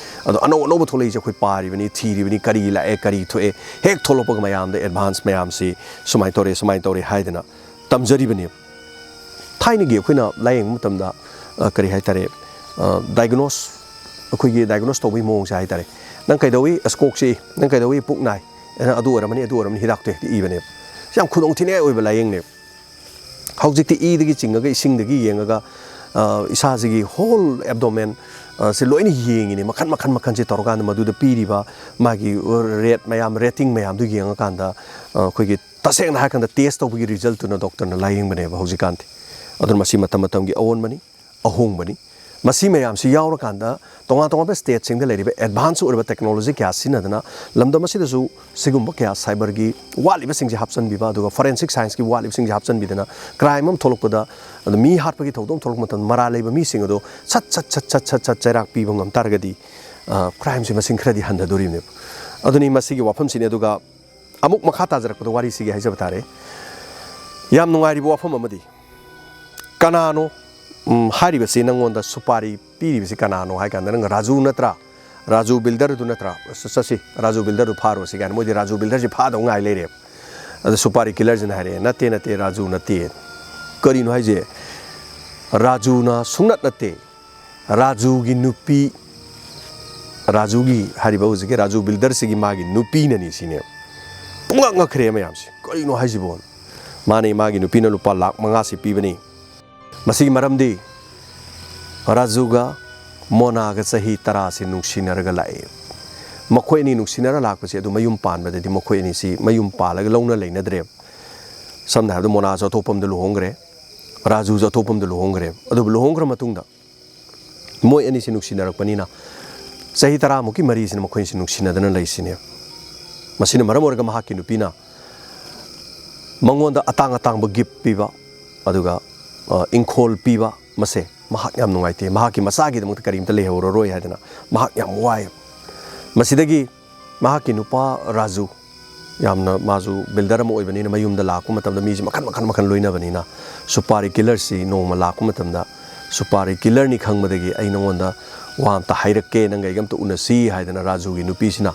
ꯑꯗꯣ ꯑꯅꯧ ꯑꯅꯧꯕ ꯊꯣꯛꯂꯛꯏꯁꯦ ꯑꯩꯈꯣꯏ ꯄꯥꯔꯤꯕꯅꯤ, ꯊꯤꯔꯤꯕꯅꯤ, ꯀꯔꯤ ꯂꯥꯛꯑꯦ, ꯀꯔꯤ ꯊꯣꯛꯑꯦ, ꯍꯦꯛ ꯊꯣꯛꯂꯛꯄꯒ ꯃꯌꯥꯝꯗ ꯑꯦꯗꯚꯥꯟꯁ ꯃꯌꯥꯝꯁꯤ ꯁꯨꯃꯥꯏꯅ ꯇꯧꯔꯦ, ꯁꯨꯃꯥꯏꯅ ꯇꯧꯔꯦ ꯍꯥꯏꯗꯅ ꯇꯝꯖꯔꯤꯕꯅꯦꯕ꯫ ꯊꯥꯏꯅꯒꯤ ꯑꯩꯈꯣꯏꯅ ꯂꯥꯏꯌꯦꯡꯕ ꯃꯇꯝꯗ, ꯑ, ꯀꯔꯤ ꯍꯥꯏꯇꯥꯔꯦ, ꯑ, ꯗꯥꯏꯒꯅꯣꯁ, ꯑꯩꯈꯣꯏꯒꯤ ꯗꯥꯏꯒꯅꯣꯁ ꯇꯧꯕꯒꯤ ꯃꯑꯣꯡꯁꯦ ꯍꯥꯏꯇꯥꯔꯦ, "ꯅꯪ ꯀꯩꯗꯧꯏ?" "ꯑꯁ, ꯀꯣꯛ ꯆꯤꯛꯏ"꯫ "ꯅꯪ ꯀꯩꯗꯧꯏ?" "ꯄꯨꯛ ꯅꯥꯏ"꯫ "ꯑꯦ, ꯅꯪ ꯑꯗꯨ ꯑꯣꯏꯔꯝꯃꯅꯤ, ꯑꯗꯨ ꯑꯣꯏꯔꯝꯃꯅꯤ"꯫ ꯍꯤꯗꯥꯛꯇꯣ ꯍꯦꯛꯇ ꯏꯕꯅꯦꯕ꯫ ꯌꯥꯝ ꯈꯨꯗꯣꯡꯊꯤꯅꯤꯡꯉꯥꯏ ꯑꯣꯏꯕ ꯂꯥꯏꯌꯦꯡꯅꯦꯕ꯫ ꯍꯧꯖꯤꯛꯇꯤ ꯏꯗꯒꯤ ꯆꯤꯡꯉꯒ, ꯏꯁꯤꯡꯗꯒꯤ ꯌꯦꯡꯉꯒ, ꯑ, ꯏꯁꯥꯁꯤꯒꯤ ꯍꯣꯜ ꯑꯦꯕꯗꯣꯃꯦꯟ, ꯑ, ꯁꯤ ꯂꯣꯏꯅ ꯌꯦꯡꯉꯤꯅꯦ, ꯃꯈꯟ ꯃꯈꯟ ꯃꯈꯟꯁꯦ ꯇꯧꯔꯀꯥꯟꯗ, ꯃꯗꯨꯗ ꯄꯤꯔꯤꯕ ꯃꯥꯒꯤ ꯔꯦꯠ ꯃꯌꯥꯝ, ꯔꯦꯇꯤꯡ ꯃꯌꯥꯝꯗꯨ ꯌꯦꯡꯉꯀꯥꯟꯗ, ꯑ, ꯑꯩꯈꯣꯏꯒꯤ ꯇꯁꯦꯡꯅ ꯍꯥꯏꯔꯀꯥꯟꯗ ꯇꯦꯁ ꯇꯧꯕꯒꯤ ꯔꯤꯖꯜꯇꯨꯅ ꯗꯣꯛꯇꯔꯅ ꯂꯥꯏꯌꯦꯡꯕꯅꯦꯕ ꯍꯧꯖꯤꯛꯀꯥꯟꯗꯤ꯫ ꯑꯗꯨꯅ ꯃꯁꯤ ꯃꯇꯝ ꯃꯇꯝꯒꯤ ꯑꯑꯣꯟꯕꯅꯤ, ꯑꯍꯣꯡꯕꯅꯤ꯫ ꯃꯁꯤ ꯃꯌꯥꯝꯁꯤ ꯌꯥꯎꯔꯀꯥꯟꯗ ꯇꯣꯉꯥꯟ ꯇꯣꯉꯥꯟꯕ ꯁ꯭ꯇꯦꯠꯁꯤꯡꯗ ꯂꯩꯔꯤꯕ ꯑꯦꯗꯚꯥꯟꯁ ꯑꯣꯏꯔꯕ ꯇꯦꯛꯅꯣꯂꯣꯖꯤ ꯀꯌꯥ ꯁꯤꯖꯤꯟꯅꯗꯅ ꯂꯝꯗꯝ ꯑꯁꯤꯗꯁꯨ ꯁꯤꯒꯨꯝꯕ ꯀꯌꯥ ꯁꯥꯏꯕꯔꯒꯤ ꯋꯥꯠꯂꯤꯕꯁꯤꯡꯁꯦ ꯍꯥꯞꯆꯤꯟꯕꯤꯕ, ꯑꯗꯨꯒ ꯐꯣꯔꯦꯟꯁꯤꯛ ꯁꯥꯏꯟꯁꯀꯤ ꯋꯥꯠꯂꯤꯕꯁꯤꯡꯁꯦ ꯍꯥꯞꯆꯤꯟꯕꯤꯗꯅ ꯀ꯭ꯔꯥꯏꯝ ꯑꯃ ꯊꯣꯛꯂꯛꯄꯗ, ꯑꯗ ꯃꯤ ꯍꯥꯠꯄꯒꯤ ꯊꯧꯗꯣꯛ ꯊꯣꯛꯂꯛꯄ ꯃꯇꯝꯗ ꯃꯔꯥꯜ ꯂꯩꯕ ꯃꯤꯁꯤꯡ ꯑꯗꯣ ꯁꯠ ꯁꯠ ꯁꯠ ꯁꯠ ꯁꯠ ꯁꯠ ꯆꯩꯔꯥꯛ ꯄꯤꯕ ꯉꯝ ꯇꯥꯔꯒꯗꯤ, ꯑ, ꯀ꯭ꯔꯥꯏꯝꯁꯦ ꯃꯁꯤꯡ ꯈꯔꯗꯤ ꯍꯟꯊꯗꯣꯔꯤꯕꯅꯦꯕ꯫ ꯑꯗꯨꯅꯤ ꯃꯁꯤꯒꯤ ꯋꯥꯐꯝꯁꯤꯅꯤ꯫ ꯑꯗꯨꯒ ꯑꯃꯨꯛ ꯃꯈꯥ ꯇꯥꯖꯔꯛꯄꯗ ꯋꯥꯔꯤꯁꯤꯒꯤ ꯍꯥꯏꯖꯕ ꯇꯥꯔꯦ꯫ ꯌꯥꯝ ꯅꯨꯡꯉꯥꯏꯔꯤꯕ ꯋꯥꯐꯝ ꯑꯃꯗꯤ, ꯀꯅꯥꯅꯣ, ꯎꯝ, ꯍꯥꯏꯔꯤꯕꯁꯤ, ꯅꯪꯉꯣꯟꯗ ꯁꯨꯄꯥꯔꯤ ꯄꯤꯔꯤꯕꯁꯤ ꯀꯅꯥꯅꯣ ꯍꯥꯏ ꯀꯥꯟꯗ, ꯅꯪ ꯔꯥꯖꯨ ꯅꯠꯇ꯭ꯔꯥ? ꯔꯥꯖꯨ ꯕꯤꯜꯗꯔꯗꯨ ꯅꯠꯇ꯭ꯔꯥ? ꯆꯠ-, ꯆꯠꯁꯤ, ꯔꯥꯖꯨ ꯕꯤꯜꯗꯔꯗꯨ ꯐꯥꯔꯨꯔꯁꯤ ꯀꯥꯏꯅ꯫ ꯃꯣꯏꯗꯤ ꯔꯥꯖꯨ ꯕꯤꯜꯗꯔꯁꯤ ꯐꯥꯗꯧ ꯉꯥꯏ ꯂꯩꯔꯦꯕ꯫ ꯑꯗ ꯁꯨꯄꯥꯔꯤ ꯀꯤꯂꯔꯁꯤꯅ ꯍꯥꯏꯔꯛꯑꯦ, "ꯅꯠꯇꯦ, ꯅꯠꯇꯦ, ꯔꯥꯖꯨ ꯅꯠꯇꯦ"꯫ ꯀꯔꯤꯅꯣ ꯍꯥꯏꯁꯦ? ꯔꯥꯖꯨꯅ ꯁꯨꯡꯅꯠ ꯅꯠꯇꯦ꯫ ꯔꯥꯖꯨꯒꯤ ꯅꯨꯄꯤ, ꯔꯥꯖꯨꯒꯤ ꯍꯥꯏꯔꯤꯕ ꯍꯧꯖꯤꯛꯀꯤ ꯔꯥꯖꯨ ꯕꯤꯜꯗꯔꯁꯤꯒꯤ ꯃꯥꯒꯤ ꯅꯨꯄꯤꯅꯅꯤ ꯁꯤꯅꯦꯕ꯫ ꯄꯨꯡꯉꯛ ꯉꯛꯈ꯭ꯔꯦ ꯃꯌꯥꯝꯁꯦ, "ꯀꯔꯤꯅꯣ ꯍꯥꯏꯁꯤꯕꯣ?" ꯃꯥꯅꯤ, ꯃꯥꯒꯤ ꯅꯨꯄꯤꯅ ꯂꯨꯄꯥ ꯂꯥꯛ ꯃꯉꯥꯁꯤ ꯄꯤꯕꯅꯤ꯫ ꯃꯁꯤꯒꯤ ꯃꯔꯝꯗꯤ ꯔꯥꯖꯨꯒ ꯃꯣꯅꯥꯒ ꯆꯍꯤ ꯇꯔꯥꯁꯤ ꯅꯨꯡꯁꯤꯅꯔꯒ ꯂꯥꯛꯑꯦ꯫ ꯃꯈꯣꯏ ꯑꯅꯤ ꯅꯨꯡꯁꯤꯅꯔ ꯂꯥꯛꯄꯁꯦ, ꯑꯗꯨ ꯃꯌꯨꯝ ꯄꯥꯟꯕꯗꯗꯤ ꯃꯈꯣꯏ ꯑꯅꯤꯁꯤ ꯃꯌꯨꯝ ꯄꯥꯜꯂꯒ ꯂꯧꯅ ꯂꯩꯅꯗ꯭ꯔꯦ꯫ ꯁꯝꯅ ꯍꯥꯏꯔꯕꯗ, ꯃꯣꯅꯥꯁꯨ ꯑꯇꯣꯞꯄ ꯑꯃꯗ ꯂꯨꯍꯣꯡꯈ꯭ꯔꯦ, ꯔꯥꯖꯨꯁꯨ ꯑꯇꯣꯞꯄ ꯑꯃꯗ ꯂꯨꯍꯣꯡꯈ꯭ꯔꯦ꯫ ꯑꯗꯨꯕꯨ ꯂꯨꯍꯣꯡꯈ꯭ꯔ ꯃꯇꯨꯡꯗ ꯃꯣꯏ ꯑꯅꯤꯁꯤ ꯅꯨꯡꯁꯤꯅꯔꯛꯄꯅꯤꯅ, ꯆꯍꯤ ꯇꯔꯥꯃꯨꯛꯀꯤ ꯃꯔꯤꯁꯤꯅ ꯃꯈꯣꯏꯁꯤ ꯅꯨꯡꯁꯤꯅꯗꯅ ꯂꯩꯁꯤꯅꯦ꯫ ꯃꯁꯤꯅ ꯃꯔꯝ ꯑꯣꯏꯔꯒ ꯃꯍꯥꯛꯀꯤ ꯅꯨꯄꯤꯅ ꯃꯉꯣꯟꯗ ꯑꯇꯥꯡ ꯑꯇꯥꯡꯕ gift ꯄꯤꯕ, ꯑꯗꯨꯒ, ꯑ, ꯏꯪꯈꯣꯜ ꯄꯤꯕ, ꯃꯁꯦ ꯃꯍꯥꯛ ꯌꯥꯝ ꯅꯨꯡꯉꯥꯏꯇꯦ꯫ ꯃꯍꯥꯛꯀꯤ ꯃꯆꯥꯒꯤꯗꯃꯛꯇ ꯀꯔꯤꯝꯇ ꯂꯩꯍꯧꯔꯔꯣꯏ ꯍꯥꯏꯗꯅ ꯃꯍꯥꯛ ꯌꯥꯝ ꯋꯥꯏ꯫ ꯃꯁꯤꯗꯒꯤ ꯃꯍꯥꯛꯀꯤ ꯅꯨꯄꯥ ꯔꯥꯖꯨ, ꯌꯥꯝꯅ ꯃꯥꯁꯨ builder ꯑꯃ ꯑꯣꯏꯕꯅꯤꯅ, ꯃꯌꯨꯝꯗ ꯂꯥꯛꯄ ꯃꯇꯝꯗ ꯃꯤꯁꯦ ꯃꯈꯟ ꯃꯈꯟ ꯃꯈꯟ ꯂꯣꯏꯅꯕꯅꯤꯅ, ꯁꯨꯄꯥꯔꯤ killerꯁꯤ ꯅꯣꯡꯃ ꯂꯥꯛꯄ ꯃꯇꯝꯗ, "ꯁꯨꯄꯥꯔꯤ killerꯅꯤ ꯈꯪꯕꯗꯒꯤ ꯑꯩ ꯅꯉꯣꯟꯗ ꯋꯥ ꯑꯝꯇ ꯍꯥꯏꯔꯛꯀꯦ, ꯅꯪꯒ ꯑꯩꯒ ꯑꯝꯇ ꯎꯅꯁꯤ" ꯍꯥꯏꯗꯅ ꯔꯥꯖꯨꯒꯤ ꯅꯨꯄꯤꯁꯤꯅ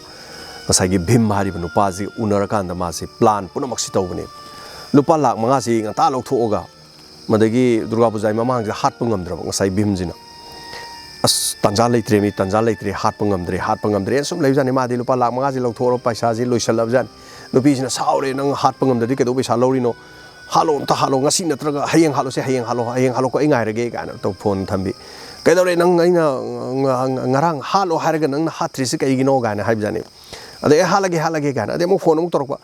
ꯉꯁꯥꯏꯒꯤ ꯚꯤꯝ ꯍꯥꯏꯔꯤꯕ ꯅꯨꯄꯥꯁꯤ ꯎꯅꯔꯀꯥꯟꯗ ꯃꯥꯁꯤ plan ꯄꯨꯝꯅꯃꯛꯁꯤ ꯇꯧꯕꯅꯦ꯫ ꯂꯨꯄꯥ ꯂꯥꯛ ꯃꯉꯥꯁꯤ ꯉꯟꯇꯥ ꯂꯧꯊꯣꯛꯑꯒ, ꯃꯗꯒꯤ ꯗꯨꯔꯒꯥ ꯄꯨꯖꯥꯒꯤ ꯃꯃꯥꯡꯁꯤꯗ ꯍꯥꯠꯄ ꯉꯝꯗ꯭ꯔꯕ ꯉꯁꯥꯏ ꯚꯤꯝꯁꯤꯅ, "ꯑꯁ, ꯇꯥꯟꯖꯥ ꯂꯩꯇ꯭ꯔꯦ ꯃꯤ, ꯇꯥꯟꯖꯥ ꯂꯩꯇ꯭ꯔꯦ, ꯍꯥꯠꯄ ꯉꯝꯗ꯭ꯔꯦ, ꯍꯥꯠꯄ ꯉꯝꯗ꯭ꯔꯦꯅ" ꯁꯨꯝ ꯂꯩꯕꯖꯥꯠꯅꯤ꯫ ꯃꯥꯗꯤ ꯂꯨꯄꯥ ꯂꯥꯛ ꯃꯉꯥꯁꯤ ꯂꯧꯊꯣꯛꯑꯔꯕ ꯄꯩꯁꯥꯁꯤ ꯂꯣꯏꯁꯜꯂꯕꯖꯥꯠꯅꯤ꯫ ꯅꯨꯄꯤꯁꯤꯅ ꯁꯥꯎꯔꯦ, "ꯅꯪ ꯍꯥꯠꯄ ꯉꯝꯗ꯭ꯔꯗꯤ ꯀꯩꯗꯧ ꯄꯩꯁꯥ ꯂꯧꯔꯤꯅꯣ? ꯍꯥꯠꯂꯣ, ꯑꯝꯇ ꯍꯥꯠꯂꯣ, ꯉꯁꯤ ꯅꯠꯇ꯭ꯔꯒ ꯍꯌꯦꯡ ꯍꯥꯠꯂꯣꯁꯦ, ꯍꯌꯦꯡ ꯍꯥꯠꯂꯣ, ꯍꯌꯦꯡ ꯍꯥꯠꯂꯣꯀꯣ, ꯑꯩ ꯉꯥꯏꯔꯒꯦ" ꯀꯥꯏꯅ ꯇꯧ phone ꯊꯝꯕꯤ꯫ "ꯀꯩꯗꯧꯔꯦ ꯅꯪ, ꯑꯩꯅ ꯉ-, ꯉ-, ꯉꯔꯥꯡ ꯍꯥꯠꯂꯣ ꯍꯥꯏꯔꯒ ꯅꯪꯅ ꯍꯥꯠꯇ꯭ꯔꯤꯁꯤ ꯀꯩꯒꯤꯅꯣ?" ꯀꯥꯏꯅ ꯍꯥꯏꯕꯖꯥꯠꯅꯤ꯫ ꯑꯗꯩ, "ꯑꯦ, ꯍꯥꯠꯂꯒꯦ, ꯍꯥꯠꯂꯒꯦ" ꯀꯥꯏꯅ, ꯑꯗꯩ ꯑꯃꯨꯛ phone ꯑꯃꯨꯛ ꯇꯧꯔꯛꯄ,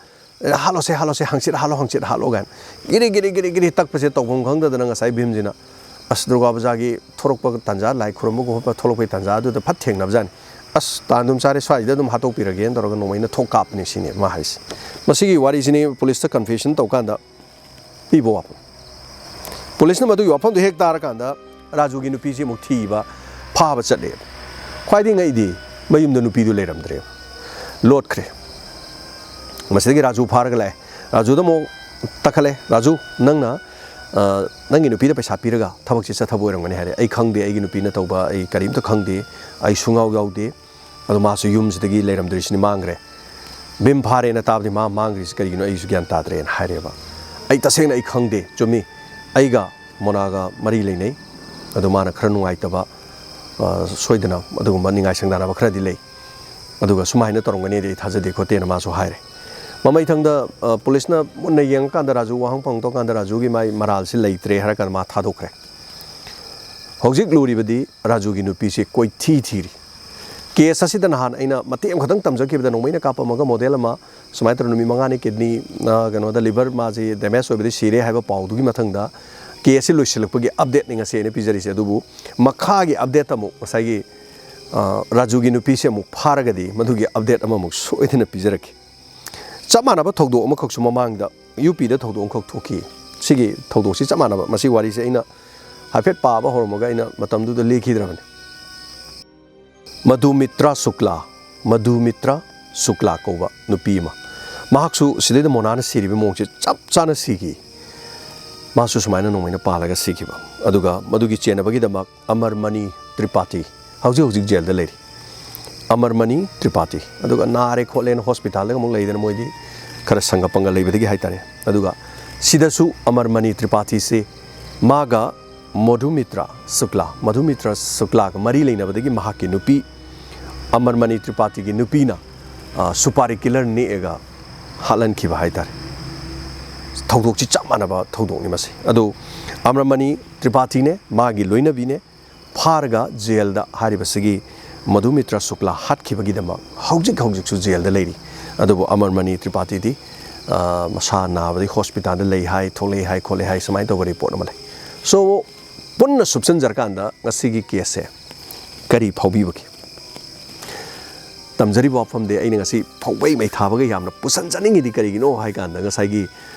"ꯑꯦ, ꯍꯥꯠꯂꯣꯁꯦ, ꯍꯥꯠꯂꯣꯁꯦ, ꯍꯪꯆꯤꯠ ꯍꯥꯠꯂꯣ, ꯍꯪꯆꯤꯠ ꯍꯥꯠꯂꯣ" ꯀꯥꯏꯅ, ꯒꯤꯔꯤ ꯒꯤꯔꯤ ꯒꯤꯔꯤ ꯒꯤꯔꯤ ꯇꯛꯄꯁꯦ ꯇꯧꯐꯝ ꯈꯪꯗꯗꯅ ꯉꯁꯥꯏ ꯚꯤꯝꯁꯤꯅ, ꯑꯁ, ꯗꯨꯔꯒꯥ ꯄꯨꯖꯥꯒꯤ ꯊꯣꯔꯛꯄ ꯇꯥꯟꯖꯥ, ꯂꯥꯏ ꯈꯨꯔꯨꯝꯕ ꯈꯣꯠꯄ ꯊꯣꯛꯂꯛꯄꯒꯤ ꯇꯥꯟꯖꯥ ꯑꯗꯨꯗ ꯐꯠ ꯊꯦꯡꯅꯕꯖꯥꯠꯅꯤ꯫ "ꯑꯁ, ꯇꯥꯟ ꯑꯗꯨꯝ ꯆꯥꯔꯦ, ꯁ꯭ꯋꯥꯏꯁꯤꯗ ꯑꯗꯨꯝ ꯍꯥꯠꯇꯣꯛꯄꯤꯔꯒꯦꯅ" ꯇꯧꯔꯒ ꯅꯣꯡꯃꯩꯅ ꯊꯣꯛ ꯀꯥꯞꯄꯅꯤ ꯁꯤꯅꯤ ꯃꯥ ꯍꯥꯏꯁꯦ꯫ ꯃꯁꯤꯒꯤ ꯋꯥꯔꯤꯁꯤꯅꯤ policeꯇ confession ꯇꯧꯀꯥꯟꯗ ꯄꯤꯕ ꯋꯥꯐꯝ꯫ Policeꯅ ꯃꯗꯨꯒꯤ ꯋꯥꯐꯝꯗꯨ ꯍꯦꯛ ꯇꯥꯔꯀꯥꯟꯗ ꯔꯥꯖꯨꯒꯤ ꯅꯨꯄꯤꯁꯤ ꯑꯃꯨꯛ ꯊꯤꯕ, ꯐꯥꯕ ꯆꯠꯂꯦ꯫ ꯈ꯭ꯋꯥꯏꯗꯒꯤ ꯉꯛꯏꯗꯤ ꯃꯌꯨꯝꯗ ꯅꯨꯄꯤꯗꯨ ꯂꯩꯔꯝꯗ꯭ꯔꯦ, ꯂꯣꯠꯈ꯭ꯔꯦ꯫ ꯃꯁꯤꯗꯒꯤ ꯔꯥꯖꯨ ꯐꯥꯔꯒ ꯂꯥꯛꯑꯦ꯫ ꯔꯥꯖꯨꯗ ꯑꯃꯨꯛ ꯇꯛꯈꯠꯂꯦ, "ꯔꯥꯖꯨ, ꯅꯪꯅ, ꯑ, ꯅꯪꯒꯤ ꯅꯨꯄꯤꯗ ꯄꯩꯁꯥ ꯄꯤꯔꯒ ꯊꯕꯛꯁꯤ ꯆꯠꯊꯕ ꯑꯣꯏꯔꯝꯒꯅꯤ" ꯍꯥꯏꯔꯦ꯫ "ꯑꯩ ꯈꯪꯗꯦ, ꯑꯩꯒꯤ ꯅꯨꯄꯤꯅ ꯇꯧꯕ ꯑꯩ ꯀꯔꯤꯝꯇ ꯈꯪꯗꯦ, ꯑꯩ ꯁꯨꯡꯌꯥꯎ ꯌꯥꯎꯗꯦ꯫ ꯑꯗꯣ ꯃꯥꯁꯨ ꯌꯨꯝꯁꯤꯗꯒꯤ ꯂꯩꯔꯝꯗ꯭ꯔꯤꯁꯤꯅꯤ, ꯃꯥꯡꯈ꯭ꯔꯦ꯫ ꯚꯤꯝ ꯐꯥꯔꯦꯅ ꯇꯥꯕꯗꯤ ꯃꯥ ꯃꯥꯡꯈ꯭ꯔꯤꯁꯤ ꯀꯔꯤꯒꯤꯅꯣ ꯑꯩꯁꯨ ꯒ꯭ꯌꯥꯟ ꯇꯥꯗ꯭ꯔꯦꯅ" ꯍꯥꯏꯔꯦꯕ꯫ "ꯑꯩ ꯇꯁꯦꯡꯅ ꯑꯩ ꯈꯪꯗꯦ, ꯆꯨꯝꯃꯤ, ꯑꯩꯒ ꯃꯣꯅꯥꯒ ꯃꯔꯤ ꯂꯩꯅꯩ꯫ ꯑꯗꯣ ꯃꯥꯅ ꯈꯔ ꯅꯨꯡꯉꯥꯏꯇꯕ, ꯑ, ꯁꯣꯏꯗꯅ ꯑꯗꯨꯒꯨꯝꯕ ꯅꯤꯡꯉꯥꯏ ꯁꯪꯗꯥꯅꯕ ꯈꯔꯗꯤ ꯂꯩ꯫ ꯑꯗꯨꯒ ꯁꯨꯃꯥꯏꯅ ꯇꯧꯔꯝꯒꯅꯤꯗꯤ ꯑꯩ ꯊꯥꯖꯗꯦ" ꯈꯣꯠꯇꯦꯅ ꯃꯥꯁꯨ ꯍꯥꯏꯔꯦ꯫ ꯃꯃꯩꯊꯪꯗ, ꯑ, ꯄꯨꯂꯤꯁꯅ ꯃꯨꯟꯅ ꯌꯦꯡꯉꯀꯥꯟꯗ ꯔꯥꯖꯨ ꯋꯥꯍꯪ ꯐꯪꯗꯣꯛꯀꯥꯟꯗ ꯔꯥꯖꯨꯒꯤ ꯃꯥꯏ ꯃꯔꯥꯜꯁꯤ ꯂꯩꯇ꯭ꯔꯦ ꯍꯥꯏꯔ ꯀꯥꯟꯗ ꯃꯥ ꯊꯥꯗꯣꯛꯈ꯭ꯔꯦ꯫ ꯍꯧꯖꯤꯛ ꯂꯨꯔꯤꯕꯗꯤ ꯔꯥꯖꯨꯒꯤ ꯅꯨꯄꯤꯁꯤ ꯀꯣꯏꯊꯤ ꯊꯤꯔꯤ꯫ ꯀꯦꯁ ꯑꯁꯤꯗ ꯅꯍꯥꯟ ꯑꯩꯅ ꯃꯇꯦꯛ ꯑꯃꯈꯛꯇꯪ ꯇꯝꯖꯈꯤꯕꯗ ꯅꯣꯡꯃꯩꯅ ꯀꯥꯞꯄꯝꯃꯒ ꯃꯣꯗꯦꯜ ꯑꯃ ꯁꯨꯃꯥꯏꯅ ꯇꯧꯔ ꯅꯨꯃꯤꯠ ꯃꯉꯥꯅꯤ ꯀꯤꯗꯅꯤ, ꯑ, ꯀꯩꯅꯣꯗ ꯂꯤꯚꯔ ꯃꯥꯁꯤ ꯗꯦꯃꯦꯖ ꯑꯣꯏꯕꯗꯤ ꯁꯤꯔꯦ ꯍꯥꯏꯕ ꯄꯥꯎꯗꯨꯒꯤ ꯃꯊꯪꯗ ꯀꯦꯁꯁꯤ ꯂꯣꯏꯁꯤꯜꯂꯛꯄꯒꯤ ꯑꯞꯗꯦꯠꯅꯤ ꯉꯁꯤ ꯑꯩꯅ ꯄꯤꯖꯔꯤꯁꯦ꯫ ꯑꯗꯨꯕꯨ ꯃꯈꯥꯒꯤ ꯑꯞꯗꯦꯠꯇ ꯑꯃꯨꯛ ꯉꯁꯥꯏꯒꯤ, ꯑ, ꯔꯥꯖꯨꯒꯤ ꯅꯨꯄꯤꯁꯤ ꯑꯃꯨꯛ ꯐꯥꯔꯒꯗꯤ ꯃꯗꯨꯒꯤ ꯑꯞꯗꯦꯠ ꯑꯃꯃꯨꯛ ꯁꯣꯏꯗꯅ ꯄꯤꯖꯔꯛꯀꯦ꯫ ꯆꯞ ꯃꯥꯟꯅꯕ ꯊꯧꯗꯣꯛ ꯑꯃꯈꯛꯁꯨ ꯃꯃꯥꯡꯗ ꯌꯨ ꯄꯤꯗ ꯊꯧꯗꯣꯛ ꯑꯃꯈꯛ ꯊꯣꯛꯈꯤ꯫ ꯁꯤꯒꯤ ꯊꯧꯗꯣꯛꯁꯤ ꯆꯞ ꯃꯥꯟꯅꯕ, ꯃꯁꯤ ꯋꯥꯔꯤꯁꯦ ꯑꯩꯅ ꯍꯥꯏꯐꯦꯠ ꯄꯥꯕ ꯍꯧꯔꯝꯃꯒ ꯑꯩꯅ ꯃꯇꯝꯗꯨꯗ ꯂꯦꯛꯈꯤꯗ꯭ꯔꯕꯅꯤ꯫ ꯃꯙꯨꯃꯤꯇ꯭ꯔ ꯁꯨꯛꯂꯥ, ꯃꯙꯨꯃꯤꯇ꯭ꯔ ꯁꯨꯛꯂꯥ ꯀꯧꯕ ꯅꯨꯄꯤ ꯑꯃ, ꯃꯍꯥꯛꯁꯨ ꯁꯤꯗꯩꯗ ꯃꯣꯅꯥꯅ ꯁꯤꯔꯤꯕ ꯃꯑꯣꯡꯁꯦ ꯆꯞ ꯆꯥꯅ ꯁꯤꯈꯤ꯫ ꯃꯥꯁꯨ ꯁꯨꯃꯥꯏꯅ ꯅꯣꯡꯃꯩꯅ ꯄꯥꯜꯂꯒ ꯁꯤꯈꯤꯕ꯫ ꯑꯗꯨꯒ ꯃꯗꯨꯒꯤ ꯆꯦꯟꯅꯕꯒꯤꯗꯃꯛ ꯑꯃꯔꯃꯅꯤ ꯇ꯭ꯔꯤꯄꯥꯇꯤ ꯍꯧꯖꯤꯛ ꯍꯧꯖꯤꯛ ꯖꯦꯜꯗ ꯂꯩꯔꯤ꯫ ꯑꯃꯔꯃꯅꯤ ꯇ꯭ꯔꯤꯄꯥꯇꯤ꯫ ꯑꯗꯨꯒ ꯅꯥꯔꯦ ꯈꯣꯠꯂꯦꯅ ꯍꯣꯁꯄꯤꯇꯥꯜꯗꯒ ꯑꯃꯨꯛ ꯂꯩꯗꯅ ꯃꯣꯏꯗꯤ ꯈꯔ ꯁꯪꯒ ꯄꯪꯒ ꯂꯩꯕꯗꯒꯤ ꯍꯥꯏꯇꯥꯔꯦ꯫ ꯑꯗꯨꯒ ꯁꯤꯗꯁꯨ ꯑꯃꯔꯃꯅꯤ ꯇ꯭ꯔꯤꯄꯥꯇꯤꯁꯤ ꯃꯥꯒ ꯃꯙꯨꯃꯤꯇ꯭ꯔ ꯁꯨꯛꯂꯥ, ꯃꯙꯨꯃꯤꯇ꯭ꯔ ꯁꯨꯛꯂꯥꯒ ꯃꯔꯤ ꯂꯩꯅꯕꯗꯒꯤ ꯃꯍꯥꯛꯀꯤ ꯅꯨꯄꯤ ꯑꯃꯔꯃꯅꯤ ꯇ꯭ꯔꯤꯄꯥꯇꯤꯒꯤ ꯅꯨꯄꯤꯅ, ꯑ, ꯁꯨꯄꯥꯔꯤ ꯀꯤꯂꯔ ꯅꯦꯛꯑꯒ ꯍꯥꯠꯍꯟꯈꯤꯕ ꯍꯥꯏꯇꯥꯔꯦ꯫ ꯊꯧꯗꯣꯛꯁꯤ ꯆꯞ ꯃꯥꯟꯅꯕ ꯊꯧꯗꯣꯛꯅꯤ ꯃꯁꯤ꯫ ꯑꯗꯨ ꯑꯃꯔꯃꯅꯤ ꯇ꯭ꯔꯤꯄꯥꯇꯤꯅꯦ, ꯃꯥꯒꯤ ꯂꯣꯏꯅꯕꯤꯅꯦ, ꯐꯥꯔꯒ ꯖꯦꯜꯗ ꯍꯥꯏꯔꯤꯕꯁꯤꯒꯤ ꯃꯙꯨꯃꯤꯇ꯭ꯔ ꯁꯨꯛꯂꯥ ꯍꯥꯠꯈꯤꯕꯒꯤꯗꯃꯛ ꯍꯧꯖꯤꯛ ꯍꯧꯖꯤꯛꯁꯨ ꯖꯦꯜꯗ ꯂꯩꯔꯤ꯫ ꯑꯗꯨꯕꯨ ꯑꯃꯔꯃꯅꯤ ꯇ꯭ꯔꯤꯄꯥꯇꯤꯗꯤ, ꯑ, ꯃꯁꯥ ꯅꯥꯕꯗꯒꯤ ꯍꯣꯁꯄꯤꯇꯥꯜꯗ ꯂꯩ ꯍꯥꯏ, ꯊꯣꯛꯂꯛꯏ ꯍꯥꯏ, ꯈꯣꯠꯂꯦ ꯍꯥꯏ, ꯁꯨꯃꯥꯏꯅ ꯇꯧꯕ ꯔꯤꯄꯣꯔꯠ ꯑꯃ ꯂꯩ꯫ So, ꯄꯨꯟꯅ ꯁꯨꯞꯆꯟꯖꯔꯀꯥꯟꯗ ꯉꯁꯤꯒꯤ ꯀꯦꯁꯁꯦ ꯀꯔꯤ ꯐꯥꯎꯕꯤꯕꯒꯦ? ꯇꯝꯖꯔꯤꯕ ꯋꯥꯐꯝꯗꯤ ꯑꯩꯅ ꯉꯁꯤ ꯐꯧꯕꯩ ꯃꯩ ꯊꯥꯕꯒ ꯌꯥꯝꯅ ꯄꯨꯁꯟꯖꯅꯤꯡꯉꯤꯗꯤ ꯀꯔꯤꯒꯤꯅꯣ ꯍꯥꯏ ꯀꯥꯟꯗ ꯉꯁꯥꯏꯒꯤ,